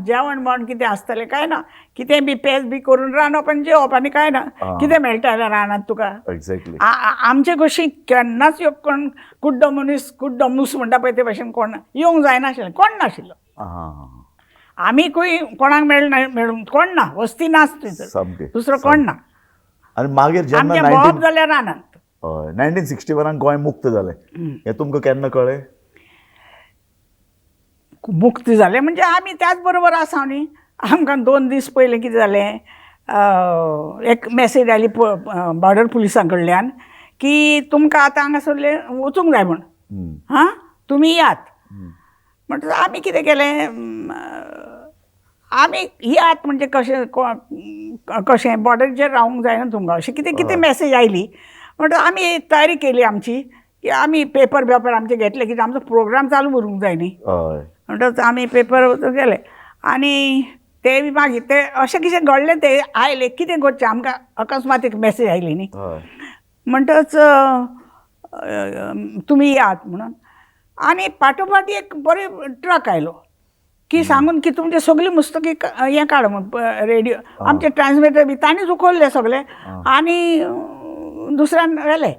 जेवण बिवण कितें आसतलें कांय ना, कितें बी पेज बी करून रांदप आनी जेवप आनी कांय ना. कितें मेळटालें रानांत तुका? एक्झॅक्टली. आमचे कशी केन्नाच यो कोण कुड्डो मनीस, कुड्डो मूस म्हणटा पळय ते भशेन कोण येवंक जायनाशिल्लें, कोण नाशिल्लो. आमीकूय कोणाक मेळना, मेळूंक कोण ना, वस्ती नाच थंयसर, दुसरो कोण ना. आनी मागीर जेन्ना भोंवप जाल्यार रानांत. हय, 1961 गोंय मुक्त जालें हें तुमकां केन्ना कळ्ळें? मुक्त जालें म्हणजे आमी त्याच बरोबर आसा न्ही. आमकां 2 दीस पयलीं कितें जालें, एक मॅसेज आयली बॉर्डर पुलिसां कडल्यान की तुमकां आतां हांगासरलें वचूंक जाय म्हूण, हां तुमी यात. म्हणटकच आमी कितें केलें, आमी यात म्हणजे कशें कशें बॉर्डरीचेर रावूंक जायना तुमकां, अशें कितें कितें मॅसेज आयली. म्हणटकच आमी तयारी केली आमची की आमी पेपर बेपर आमचे घेतले, कित्याक आमचो प्रोग्राम चालू उरूंक जाय न्ही. म्हणटकच आमी पेपर गेले आनी ते बी मागीर ते अशें कितें घडलें, ते आयले कितें करचें आमकां अकस्मात एक मॅसेज आयली न्ही. म्हणटकच तुमी यात म्हणून. आनी फाटोफाटी एक बरो ट्रक आयलो की सांगून की तुमचे सगळी मुस्तकी हें काड म्हूण, रेडियो आमचे ट्रान्समिटर बी तांणीच उखल्ले सगळे आनी दुसऱ्यान व्हेले.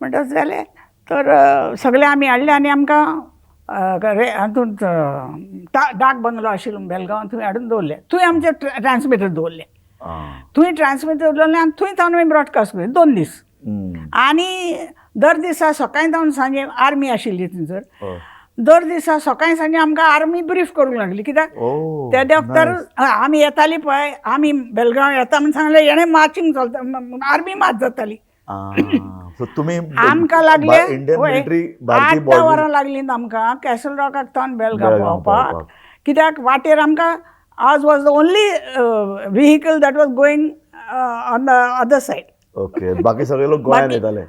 म्हणटकच जालें तर सगळे आमी हाडले आनी आमकां हातूंत डाक बंगलो आशिल्लो बेलगांवां थंय हाडून दवरले. थंय आमचे ट्रान्समिटर दवरले, थंय ट्रान्समिटर दवरलें आनी थंय तावन आमी ब्रॉडकास्ट केले 2 दीस. आनी दर दिसा सकाळीं जावन सांजे आर्मी आशिल्ली थंयसर, दर दिसा सकाळीं सांजे आमकां आर्मी ब्रीफ करूंक लागली. कित्याक त्या वखतार आमी येताली पळय, आमी बेलगांव येता म्हूण सांगलें, हेणें मार्चिंग चलता, आर्मी मार्च जाताली. तुमी आमकां लागले 8-10 वरां लागलीं आमकां कॅसल रॉकाक तावन बेलगांव पावपाक. कित्याक वाटेर आमकां आज was the only vehicle that was going on the other side. Okay, बाकी सगळे लोक गोंयांत येताले.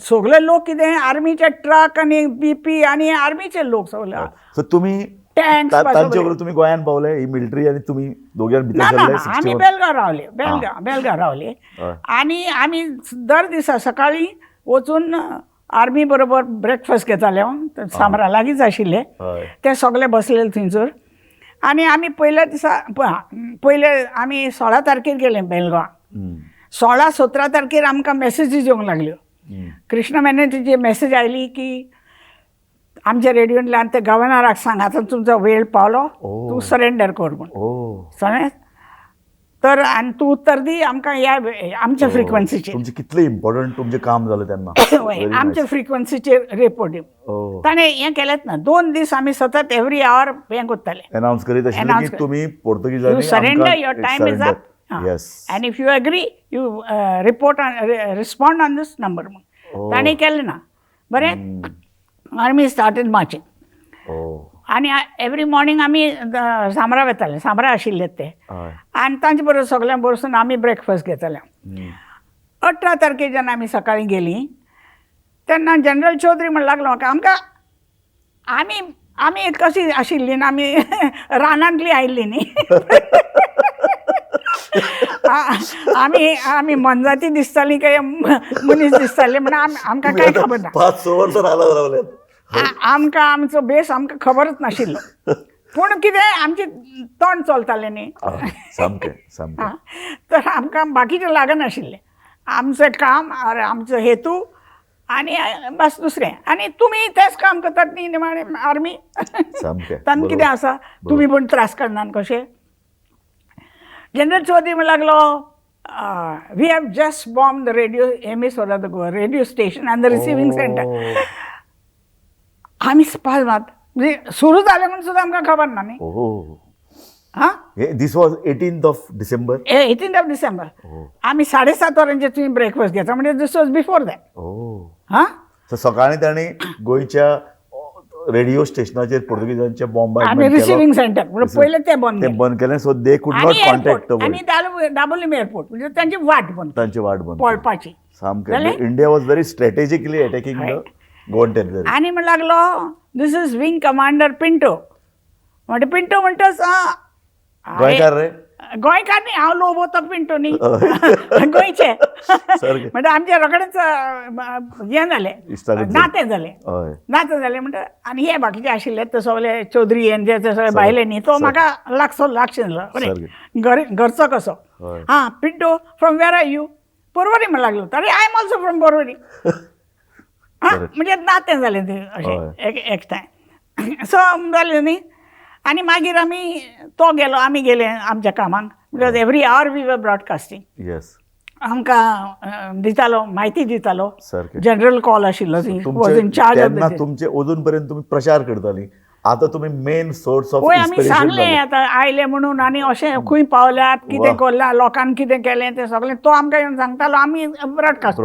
सगळे लोक कितें आर्मीचे ट्रक आनी बीपी आनी आर्मीचे लोक सगळे. सो तुमी तांचे बरोबर तुमी गोंयांत पावले, ही मिलिटरी आनी तुमी दोगां भितर सरले? आमी बेलगांव रावले, बेलगांव रावले आनी आमी दर दिसा सकाळीं वचून आर्मी बरोबर ब्रेकफास्ट घेताले. सामरा लागींच आशिल्ले ते सगळे बसलेले थंयसर. आनी आमी पयल्या दिसा पयले आमी 16 तारखेर गेले बेलगांव. 16-17 तारखेर आमकां मॅसेजीस येवंक लागल्यो. कृष्ण मेननची मॅसेज आयली की आमच्या रेडियोंतल्यान ते गव्हर्नराक सांग आतां तुमचो वेळ पावलो, तूं सरेंडर कर म्हूण. सगळें तर आनी तूं उत्तर दी आमकां ह्या आमच्या फ्रिक्वन्सीचेर. तुमचें कितलें इम्पॉर्टंट तुमचें काम जालें तेन्ना. आमच्या फ्रिक्वन्सीचेर रिपोर्ट दी. ताणें हें केलेंच ना. 2 दीस आमी सतत एवरी our हें करताले, अनाउन्स करीत आशिल्ले की तुमी पोर्तुगीजांनी surrender, your time is up, and if you agree you report respond on this number म्हूण. ताणें केलें ना. बरें, आर्मी स्टार्टेड मार्चिंग. आनी एवरी मॉर्निंग आमी सामरा वताले, सामरा आशिल्ले ते, आनी तांचे बरोबर सगळ्यां बसून आमी ब्रेकफास्ट घेताले. 18 तारखेर जेन्ना आमी सकाळीं गेलीं तेन्ना जनरल चौधरी म्हण लागलो म्हाका, आमकां आमी आमी कशी आशिल्ली ना, आमी रानांतली आयिल्ली न्ही, आमी आमी मनजाती दिसताली काय मनीस दिसताली म्हण आमकां कांय खबर ना. 5-6 वर्सां रावले आमकां, आमचो बेस आमकां खबरच नाशिल्लो. पूण कितें आमचें तोंड चलतालें न्ही. सामकें सामकें. तर आमकां बाकीचें लागनाशिल्लें, आमचें काम आमचो हेतू आनी बस दुसरें. आनी तुमी तेंच काम करतात न्ही निमाणें आर्मी, तांकां कितें आसा, तुमी पण त्रास करनात कशें. जनरल चौधरी म्हण लागलो, we have just bomb the radio emissora the Goa radio station and the receiving centre. आमी स्पाल मात म्हणजे सुरू जालें म्हूण सुद्दां आमकां खबर ना न्ही. हां, this was 18th of December. 18th of December. आमी 7:30 वरांचेर तुमी ब्रेकफास्ट घेता म्हणजे this was before that. हां, सो सकाळीं तांणी गोंयच्या रेडिओ स्टेशनाचेर पोर्तुगीजांचे बॉम्ब आनी रिसिव्हिंग सेंटर म्हणजे पयलें तें बंद ते बंद केलें. So they could not contact the आनी दाबोलीम एअरपोर्ट म्हणजे तांची वाट बंद, तांची वाट बंद पळपाची सामकें. India was very strategically attacking the Goan territory. आनी म्हण लागलो, this is wing commander Pinto. म्हणटा पिंटो म्हणटच गोंयकार रे, गोंयकार न्ही, हांव लोबो तो पिंटो न्ही, गोंयचे. म्हणटा आमचे रोखडेच हें जालें, नातें जालें, नातें जालें. म्हणटा आनी हे बाकीचे आशिल्ले ते सगळे चौधरी आनी ते सगळे भायले न्ही, तो म्हाका लागसो लागशें जालो घरचो कसो. हां, Pinto from where are you? Porvorim म्हण लागलो. तरी I am also from Porvorim. हां, म्हणजे नातें जालें तें अशें एकठांय. सो जालें न्ही. आनी मागीर आमी तो गेलो, आमी गेले आमच्या कामाक. Because every hour we were broadcasting. Yes, आमकां दितालो, म्हायती दितालो. जनरल कॉल आशिल्लो. तुमचे अजून पर्यंत तुमी प्रचार करताली, आतां तुमी मेन सोर्स ऑफ वय. आमी सांगलें आतां आयले म्हणून आनी अशें खंय पावल्यात, कितें करलां, लोकांक कितें केलें तें सगळें तो आमकां येवन सांगतालो. आमी ब्रॉडकास्ट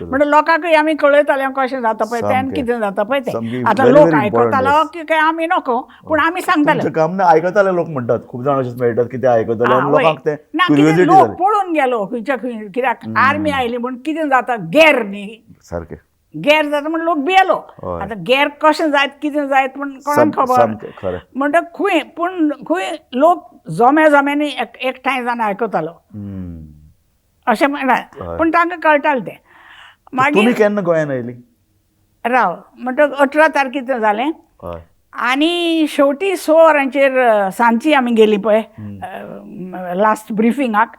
म्हणटा लोकांकूय आमी कळयताले कशें जाता पळय तें आनी कितें जाता पळय तें. आतां लोक आयकतालो की काय आमी नको, पूण आमी सांगताले. काम ना आयकताले लोक म्हणटात, खूब जाण अशेंच मेळटात की ते आयकताले आनी लोकांक तें ना कितें लोक पळोवन गेलो खंयच्या खंय, कित्याक आर्मी आयली म्हूण कितें जाता, गेर न्ही सारकें गेर जाता म्हण लोक भियेलो. आतां गेर कशें जायत कितें जायत म्हण कोणाक खबर. म्हणटा खंय पूण खंय लोक जोम्या जोम्यांनी एकठांय जावन आयकतालो अशें म्हणटा, पूण तांकां कळटालें तें. मागीर केन्ना गोंयांत आयली? राव म्हणटा 18 तारखेर जालें. आनी शेवटी 6 वरांचेर सांजची आमी गेली पळय लास्ट ब्रिफिंगाक.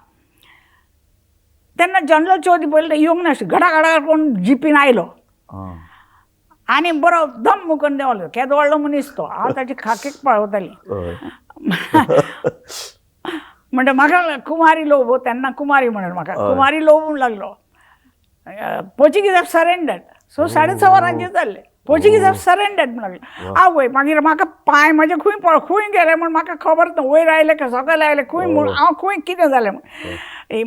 तेन्ना जनरल चौधरी पयलें येवंक नाशिल्लो, घडा घडा कोण जिपीन आयलो आनी बरो दम करून देंवलो. केदो व्हडलो मनीस तो, हांव ताची खाकेक पळोवताली. म्हणटा म्हाका कुमारी लोबो, तेन्ना कुमारी म्हणून म्हाका कुमारी लोबो म्हूण लागलो. Portuguese have surrendered. So 6:30 वरांचेर जाल्लें. पोर्चुगीज have surrendered म्हण लागलें. आवय, मागीर म्हाका पांय म्हजे खंय खंय गेले म्हूण म्हाका खबर ना, वयर आयले काय सकयल आयले खंय म्हूण हांव खंय कितें जालें म्हूण.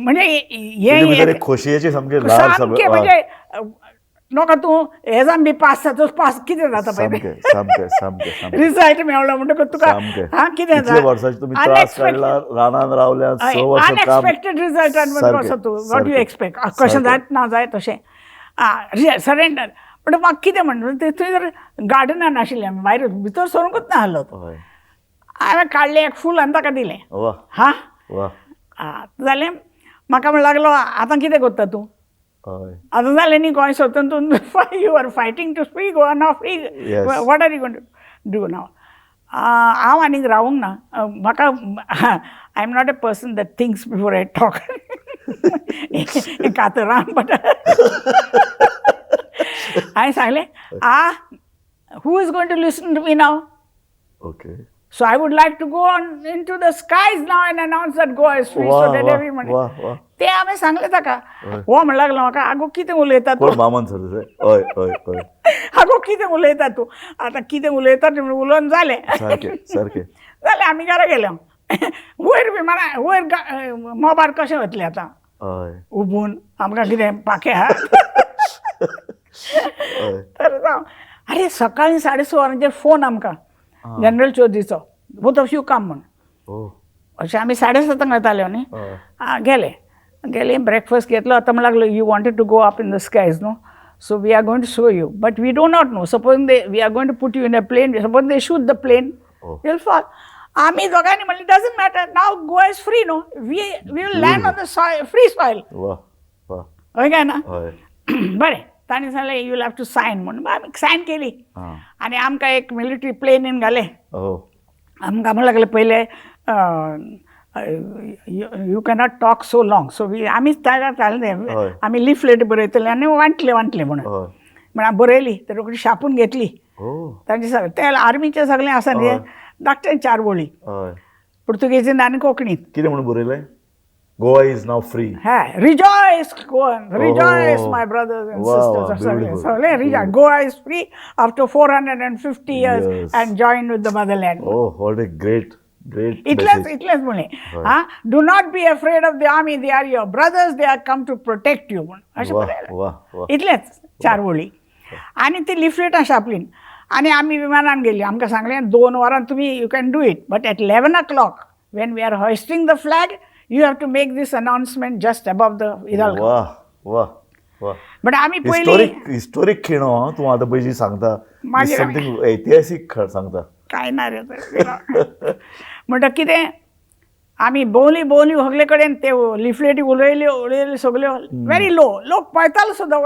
म्हणजे हें खोशयेचें सामकें म्हणजे नोका तूं एग्जाम बी पास जातच पास कितें जाता पळय, रिजल्ट मेळ्ळो म्हणटकच तुका हां कितें जाता. अनएक्सपेक्टेड रिजल्टान कसो तूं what you expect, कशें जायत ना जायत तशें सरेंडर. पण म्हाका कितें म्हणटा थंय जर गार्डनान आशिल्लें आमी, भायर भितर सरूंकच ना आहलो. हांवें काडलें एक फूल आनी ताका दिलें. हां जालें. म्हाका म्हण लागलो आतां कितें करता तूं, आतां जालें न्ही गोंय सोदून तूं, you are fighting to free Goa now, free what are you going to do now. हांव आनीक रावूंक ना, म्हाका I am not a person that thinks before I talk. कातराम but हांवें सांगलें, ah who is going to listen to me now? Okay. So I would like to go on into the skies now and announce that Goa is free. So that everyone. ते हांवें सांगलें ताका. हो म्हण लागलो म्हाका, आगो कितें उलयता तूं? मामन सर हय हय हय, आगो कितें उलयता तूं? आतां कितें उलयता तें उलोवन जालें. सारकें सारकें जालें. आमी घरा गेले. वयर विमाना वयर मोबार कशें वतलें आतां उबून, आमकां कितें पाखें आहा? तर जावं. अरे सकाळीं 6:30 वरांचेर फोन आमकां जनरल चौधरीचो, बोथ ऑफ you come म्हूण. अशें आमी 7:30 वताले न्ही. गेले गेले, ब्रेकफास्ट घेतलो. आतां म्हण लागलो, you wanted to go up in the skies no, so we are going to show you, but we do not know, suppose they we are going to put you in a plane, suppose they shoot the plane will fall. आमी दोगांनी म्हणलें doesn't matter, now Goa is free no, we will land on the free soil. हय काय ना? बरें, तांणी सांगलें you will have to sign म्हूण. आमी सायन केली आनी आमकां एक मिलिटरी प्लेनीन घालें. आमकां म्हणूंक लागले पयले, you cannot talk so long, so आमीच तयार जाले. आमी लिफलेट बरयतले आनी वांटले वांटले म्हणून. म्हणून बरयली तर रोखडी छापून घेतली. तांचे सगळे ते आर्मीचे सगळें आसा न्ही, धाकटे चार वळी पुर्तुगेजीन आनी कोंकणीत. कितें म्हणून बरयलें? Goa is now free. हा, rejoice Goan, rejoice my brothers and sisters, सगळे सगळे rejoice, Goa is free after 450 years and join with the motherland. Oh, what a great, great. इतलेंच, इतलेंच म्हणलें. हा, do not be afraid of the army, they are your brothers, they are come to protect you म्हूण अशें बरयलें. इतलेंच चार वळी. आनी ती लिफलेटां छापलीं आनी आमी विमानान गेली. आमकां सांगलें 2 वरां तुमी you can do it, but at 11 o'clock when we are hoisting the flag you have to make this announcement just above the Hidalgo. वा वा वा. बट आमी पयलीं हिस्टोरीक खीण हो, तूं आतां पयशी सांगता समथींग ऐतिहासीक सांगता. काय ना रे, म्हणटा कितें आमी भोंवली भोंवली सगळे कडेन ते लिफलेटी उलयल्यो उलयल्यो सगल्यो व्हेरी लो, लोक पळयतालो सुद्दां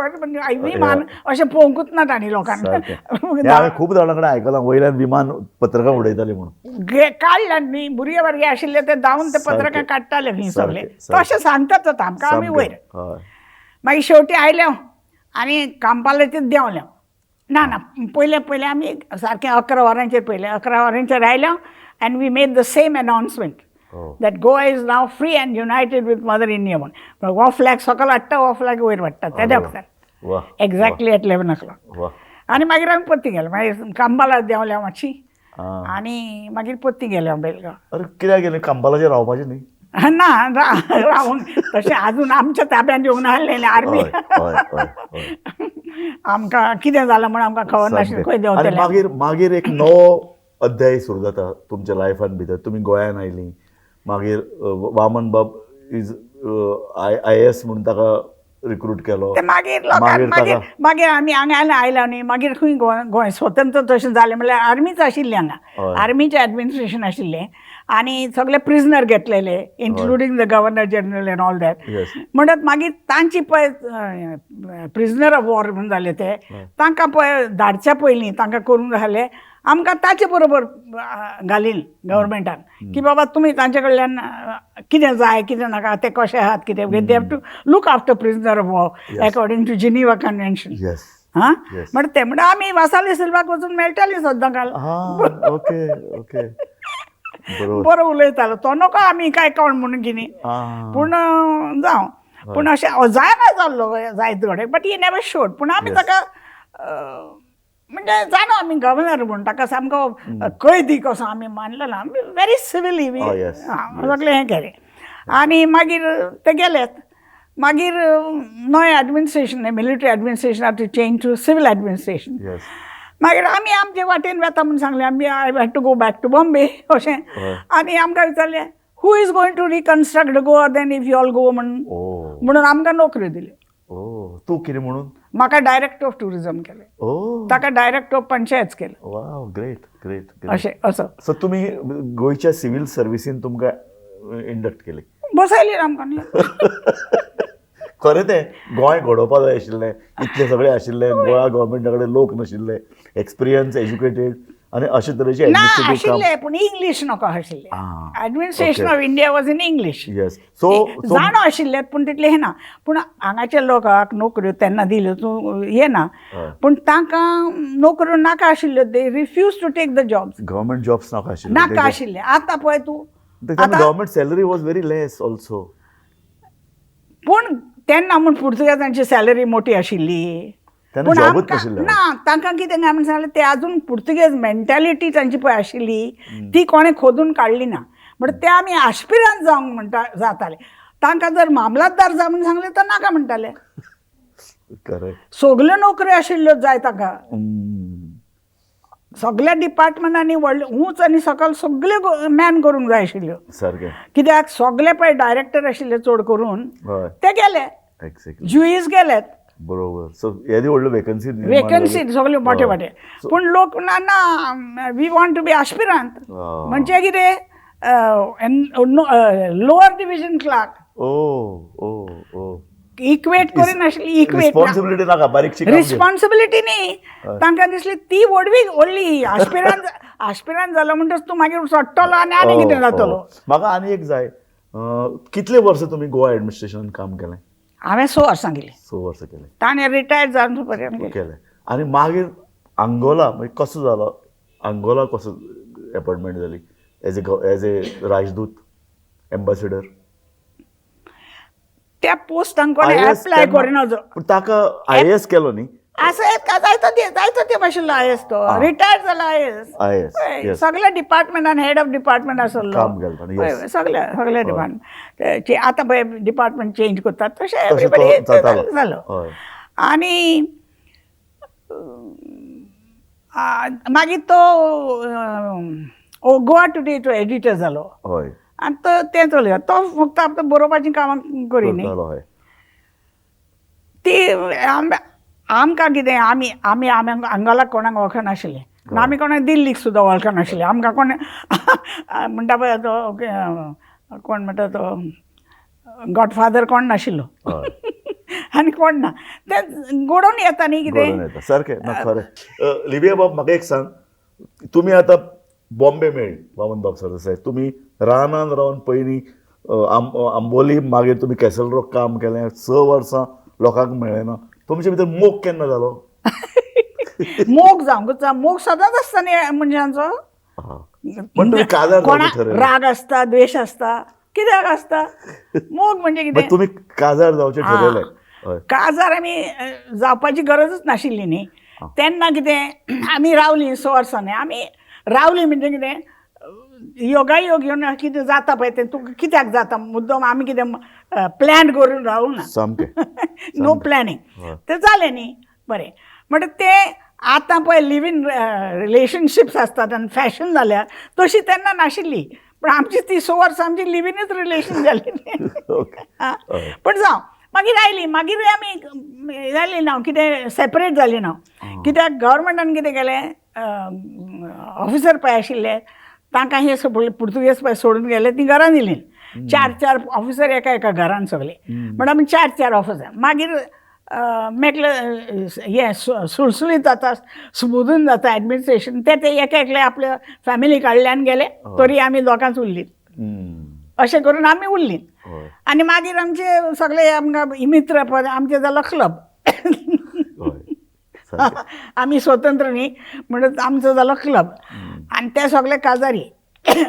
विमान अशें पळोवंकूच ना तांणी लोकांक. हांवें खूब जाणां कडेन आयकलां वयल्यान विमान पत्रकां उडयताली म्हणून. काडल्या न्ही, भुरगे बारगे आशिल्ले ते धांवन ते पत्रकां काडटाले खंय सगळे, तशें सांगतात आतां आमकां. आमी वयर मागीर शेवटी आयले आनी कांपालाचेर देंवले. ना ना, पयलें पयलें आमी सारकें 11 वरांचेर पयलें 11 वरांचेर आयले and we made the same announcement that Goa is now free and united with mother India म्हूण. हो फ्लॅग सकयल हाडटा, हो फ्लॅग वयर हाडटा त्या वखदार एक्झॅक्टली एट 11 o'clock. आनी मागीर आमी परती गेले, मागीर कांबाला देंवल्या मातशी आनी मागीर परती गेले हांव बेलगांव. अरे कित्याक गेले कांबालाचेर रावपाचें न्ही? ना, रावूंक तशें आजून आमच्या ताब्यांत येवंक नासलें आर्मी. आमकां कितें जालां म्हूण आमकां खबर नाशिल्लें खंय देंवतले. मागीर मागीर एक नवो अध्याय सुरू जाता तुमच्या लायफान भितर. तुमी गोंयान आयलीं, मागीर वामन बाब is IAS म्हणून ताका रिक्रूट केलो. मागीर मागीर मागीर आमी हांगा आयला न्ही, मागीर खंय गोंय स्वतंत्र तशें जालें म्हणल्यार आर्मीच आशिल्ली हांगा, आर्मीचें एडमिनिस्ट्रेशन आशिल्लें आनी सगळे प्रिजनर घेतलेले including the governor general and all that. म्हणत मागीर तांची पळय प्रिजनर ऑफ वॉर म्हूण जाले ते, तांकां पळय धाडच्या पयलीं तांकां करूंक जालें आमकां ताचे बरोबर घालीन गव्हर्मेंटान की बाबा तुमी तांचे कडल्यान कितें जाय कितें नाका ते कशे आहात कितें, they have to look after prisoner of war according to Geneva convention. हां, म्हण ते म्हणटा आमी वासाली सिल्वाक वचून मेळटालीं सद्दां काल. ओके ओके, बरो उलयतालो तो, नको आमी काय कोण म्हणून कितें, पूण जावं, पूण अशें जायना जाल्लो जायत कडेन, बट he never showed. पूण आमी ताका म्हणजे जाणा आमी गव्हर्नर म्हूण ताका सामको कैदी कसो आमी मानलो ना, आमी व्हेरी सिविली सगळें हें केलें. आनी मागीर ते गेलेत. मागीर नवें administration, military administration had to change to civil administration. मागीर आमी आमचे वाटेन वेता म्हूण सांगलें आमी, I had to go back to Bombay अशें. आनी आमकां विचारलें who is going to reconstruct Goa then if you all go म्हणून, म्हणून आमकां नोकऱ्यो दिल्यो. तूं कितें म्हणून? म्हाका डायरेक्टर ऑफ टुरिजम केलें, ताका डायरेक्टर ऑफ पंचायत केलें. वाव, ग्रेट ग्रेट. अशें असो. सो तुमी गोंयच्या सिवील सर्विसीन तुमकां इंडक्ट केली? बसयली आमकां न्ही. खरें तें गोंय घडोवपा जाय आशिल्लें, इतले सगळे आशिल्ले, गोवा गव्हर्मेंटा कडेन लोक नाशिल्ले, एक्सपिरियन्स एज्युकेटेड आनी अशे तरेचे ना आशिल्ले, पूण इंग्लीश नाका आशिल्लें. Administration of India was in English. Yes, so जाणो आशिल्ले पूण तितलें हें ना. पूण हांगाच्या लोकांक नोकऱ्यो तेन्ना दिल्यो तूं हें ना, पूण तांकां नोकऱ्यो नाका आशिल्ल्यो, they refuse to take the jobs. Government jobs नाका आशिल्ले, नाका आशिल्ले. आतां पळय तूं, government salary was very less also. पूण तेन्ना म्हूण पुर्तुगेजांची सॅलरी मोठी आशिल्ली, पूण ना तांकां कितें काय म्हण सांगलें, ते आजून पुर्तुगेज मेंटेलिटी तांची पळय आशिल्ली ती कोणें खोदून काडली ना. म्हण ते आमी आश्पिरांत जावंक म्हणटा जाताले, तांकां जर मामलातदार जाय म्हूण सांगलें तर नाका म्हणटाले. सगल्यो नोकऱ्यो आशिल्ल्यो जाय तांकां, सगल्या डिपार्टमेंटांनी व्हडले ऊंच आनी सकयल सगल्यो मॅन करूंक जाय आशिल्ल्यो. कित्याक सगले पळय डायरेक्टर आशिल्ले चड करून ते गेले, जुईज गेलेत. बरोबर. सो येदी व्हडल्यो वेकन्सी, वेकन्सी सगल्यो मोठे मोठे, पूण लोक ना ना we want to be आश्पिरांत म्हणजे कितें लोअर डिविजन क्लार्क. इक्वेट करिनाशिल्ली, इक्वेट रिस्पॉन्सिबिलिटी नाका, बारीकशी काम घे. रिस्पॉन्सिबिलिटी न्ही, तांकां दिसली ती व्हडवी व्हडली आस्पिरांत आस्पिरांत जालो म्हणटच तूं मागीर सोडटलो आनी आनी कितें जातलो. म्हाका आनी एक जाय, कितले वर्सां तुमी गोवा एडमिनिस्ट्रेशनान काम केलें? हांवें 6 वर्सां केली. 6 वर्सां केलें. ताणें रिटायर्ड जावन पर्यंत केलें. केलें. आनी मागीर अंगोला मागीर कसो जालो, अंगोला कसो एपॉयंटमेंट जाली एज ए राजदूत, एम्बॅसिडर? त्या पोस्टांक कोणें एप्लाय करिना. पूण ताका आयएएस केलो न्ही? आसा जायतो ते, जायतो ते भाशेन आयएस, तो रिटायर्ड जाला आयएस. आयएस सगळ्या डिपार्टमेंटान हेड ऑफ डिपार्टमेंट आसलो, काम केलें ताणें, yes. सगळ्या सगळ्या डिपार्टमेंट. आतां पळय डिपार्टमेंट चेंज करतात तशें तशें तो एवरीबडी जातालो. जालो. हय. आनी मागीर तो गोवा टुडे एडिटर जालो. हय. आनी तो तें चलया, तो फक्त आपल्या बरोवपाचीं कामां करी न्ही. करतालो, हय. ती आमकां कितें, आमी आमी आमी अंगोलाक कोणाक वळखनाशिल्ले, आमी कोणाक दिल्लीक सुद्दां वळखनाशिल्ले. आमकां कोण म्हणटा पळय तो कोण म्हणटा तो गॉडफादर कोण नाशिल्लो आनी कोण ना, तें घडोवन येता न्ही घडोवन कितें येता सारकें ना, खरें. लिबिया बाब, म्हाका एक सांग, तुमी आतां बॉम्बे मेळ्ळी वामन बाब सरदेसाय, तुमी रानान रावन पयलीं आंबोली, मागीर तुमी कॅसल रॉक काम केलें, 6 वर्सां लोकांक मेळ्ळें ना, तुमचे भितर मोग केन्ना जालो? मोग जावंकूच जा, मोग सदांच आसता न्ही मनशांचो. पण तुमी काजार कोणा जावचें ठरयलें. राग आसता, द्वेश आसता, कित्याक आसता मोग म्हणजे मागीर कितें? तुमी काजार जावचें ठरयलें. हय. काजार आमी जावपाची गरजच नाशिल्ली न्ही तेन्ना. कितें आमी रावलीं 6 वर्सां न्ही, आमी रावलीं म्हणजे कितें, योगायोग घेवन कितें जाता पळय तें तुका कित्याक जाता मुद्दम, आमी कितें प्लॅन करून रावूं ना. सामकें. नो प्लॅनिंग, हय. तें जालें न्ही बरें. म्हणटा तें आतां पळय लिव इन रिलेशनशिप्स आसतात आनी फॅशन जाल्या, तशी तेन्ना नाशिल्ली, पण आमची ती 6 वर्सां आमची लिव इनूच रिलेशन जाली. ओके. हय. पण जावं, मागीर आयली, मागीरूय आमी जाली ना कितें, सेपरेट जाली ना. कित्याक गव्हर्मेंटान कितें केलें, ऑफिसर पळय आशिल्ले तांकां हे सगळे पुर्तुगेज पळय सोडून गेले, ती घरान येयली, 4 4 ऑफिसर एका एका घरान सगळे, म्हणटा आमी 4 4 ऑफिसर. मागीर मेकले हें सुळसुळीत जाता, स्मुदून जाता एडमिनिस्ट्रेशन, ते ते एका एकले आपल्या फॅमिली काडल्यान गेले, तरी आमी दोगांच उरलीं, अशें करून आमी उरलीं. हय. आनी मागीर आमचे सगळे आमकां मित्र पळय, आमचे जालो क्लब. हय सारकें. आमी स्वतंत्र न्ही म्हणून आमचो जालो क्लब, आनी ते सगळे काजारी,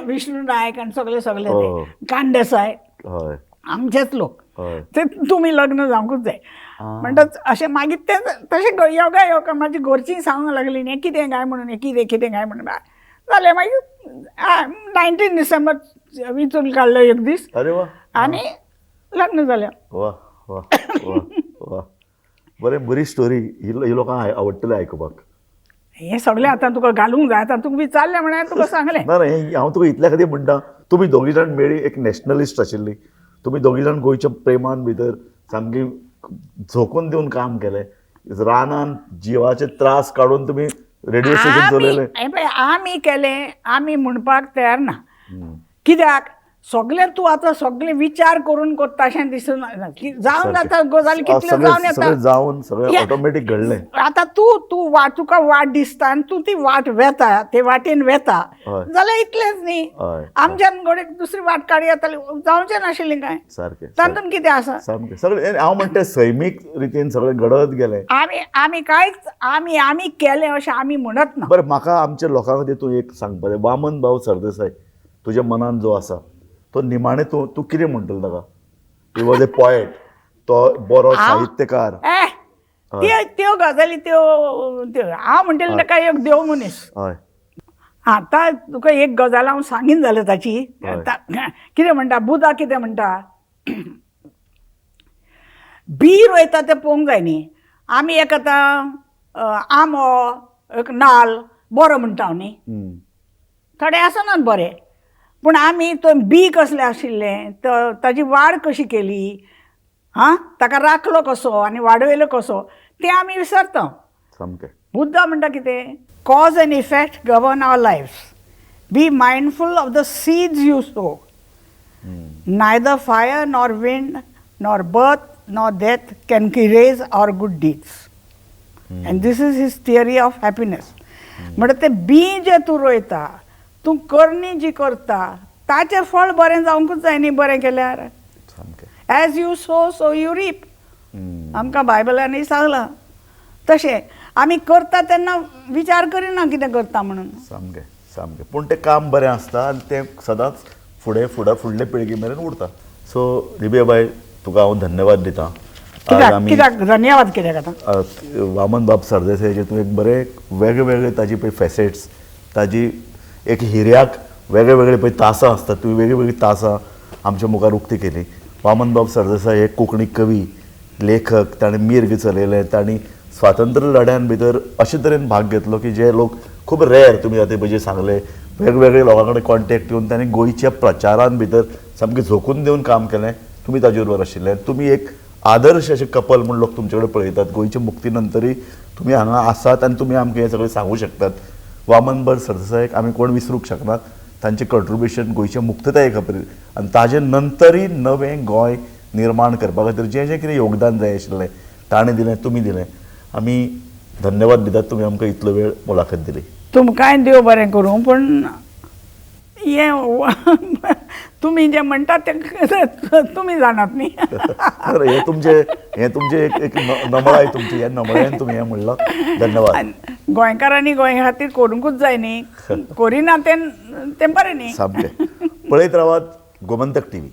विष्णू नायक आनी सगळे सगळे ते हो. कांदेसाय, हय. आमचेच लोक. हय. ते तुमी लग्न जावंकूच जाय म्हणटाच अशें. मागीर तें तशें योगा योगा म्हाजी घरचीं सांगूंक लागलीं न्ही कितें काय म्हणून, हें कितें कितें काय म्हणून जालें. मागीर 19 डिसेंबर विचून काडलो एक दीस अरे वा, आनी लग्न जालें. वा वा वा वा, बरें, बरी स्टोरी ही, ही लोकांक आवडटली आयकुपाक. हें सगळें आतां तुका घालूंक जाय, आतां तुका विचारलें म्हणल्यार तुका सांगलें. ना ना, हें हांव तुका इतल्या खातीर म्हणटा, तुमी दोगी जाण मेळ्ळी, एक नॅशनलिस्ट आशिल्ली, तुमी दोगी जाण गोंयच्या प्रेमान भितर सामकी झोकून दिवन काम केलें, रानान जिवाचे त्रास काडून तुमी रेडिओ स्टेशन आमी चलयलें. हें पळय, आमी केलें आमी म्हणपाक तयार ना, कित्याक सगळें तूं आतां सगळें विचार करून करता अशें दिसून की जावन जाता गजाली कितल्यो जावन येता, सगळें जावन सगळें ऑटोमॅटीक घडलें. आतां तूं तूं वाट तुका वाट दिसता आनी तूं ती वाट वेता, ते वाटेन वेता हय. जाल्यार इतलेंच न्ही. हय. आमच्यान घडये दुसरी वाट काडूं येताली, जावचें नाशिल्लें कांय, सारकें. तातूंत कितें आसा? सामकें सगळें, हांव म्हणटा सैमीक रितीन सगळें घडत गेलें. आमी आमी कांयच आमी आमी केलें अशें आमी म्हणत ना. बरें, म्हाका आमच्या लोकां खातीर तूं एक सांगपा जाय, वामन भाऊ सरदेसाय तुज्या मनान जो आसा तो निमाणें तूं तूं कितें म्हणटलो ताका? He was a poet, तो बरो साहित्यकार. त्यो त्यो गजाली त्यो त्यो हांव म्हणटलें ताका एक देव मनीस. हय. आतां तुका एक गजाल हांव सांगीन जाल्यार ताची, हय. कितें म्हणटा बुधा, कितें म्हणटा, बी रोयता तें पळोवंक जाय न्ही. आमी एक आतां आंबो एक नाल्ल बरो म्हणटा न्ही, थोडे आसनात बरे, पूण आमी तो बी कसलें आशिल्लें, तो ताजी वाड कशी केली, आं ताका राखलो कसो आनी वाडयलो कसो तें आमी विसरता. सामकें. बुद्धा म्हणटा कितें, cause and effect govern our lives, be mindful of the seeds you sow, neither fire nor wind nor birth nor death can erase our good deeds. And this is his theory of happiness. म्हणटा तें बीं जें तूं रोयता, तूं करणी जी करता ताचें फळ बरें जावंकूच जाय न्ही बरें केल्यार. सामकें. As you sow so you reap. आमकां बायबलानूय सांगलां तशें आमी करता तेन्ना विचार करिना कितें करता म्हणून. सामकें सामकें. पूण तें काम बरें आसता आनी तें सदांच फुडें फुडें फुडले पिळगे मेरेन उरता. सो रिबिया बाय, तुका हांव धन्यवाद दितां. आज कित्याक आमी कित्याक धन्यवाद कित्याक आतां? वामन बाब सरदेसायाचे तूं एक बरें वेगळे वेगळे ताजी पळय फेसेट्स, ताजी एक हिऱ्याक वेगळे वेगळे पळय तासां आसतात, तुवें वेगळी वेगळी तासां आमच्या मुखार उक्ती केली. वामन बाब सरदेसाय हे कोंकणी कवी, लेखक, ताणें मीर्ग चलयलें, तांणी स्वातंत्र्य लढ्यान भितर अशे तरेन भाग घेतलो की जे लोक खूब रेर, तुमी आतां पळय जे सांगले वेगवेगळे लोकां कडेन कॉन्टेक्ट येवन ताणें गोंयच्या प्रचारान भितर सामकें झोकून दिवन काम केलें. तुमी ताजे बरोबर आशिल्ले, तुमी एक आदर्श अशें कपल म्हूण लोक तुमचे कडेन पळयतात. गोंयच्या मुक्ती नंतरूय तुमी हांगा आसात आनी तुमी आमकां हें सगळें सांगूं शकतात. वामन बाब सरदेसायाक आमी कोण विसरूंक शकनात. तांचें कंट्रिब्युशन गोंयच्या मुक्तताये खातीर आनी ताजे नंतरूय नवें गोंय निर्माण करपा खातीर जें जें कितें योगदान जाय आशिल्लें ताणें दिलें, तुमी दिलें. आमी धन्यवाद दितात तुमी आमकां इतलो वेळ मुलाखत दिली. तुमकांय देव बरें करूं. पूण हें तुमी जें म्हणटात तें तुमी जाणात न्ही. तर हें तुमचें, हें तुमचें एक एक नमळाय तुमची, ह्या नमळायेन तुमी हें म्हणलां. धन्यवाद. गोंयकारांनी गोंय खातीर करूंकूच जाय न्ही, करिना तें तें बरें न्ही. सामकें. पळयत रावात गोमंतक टीव्ही.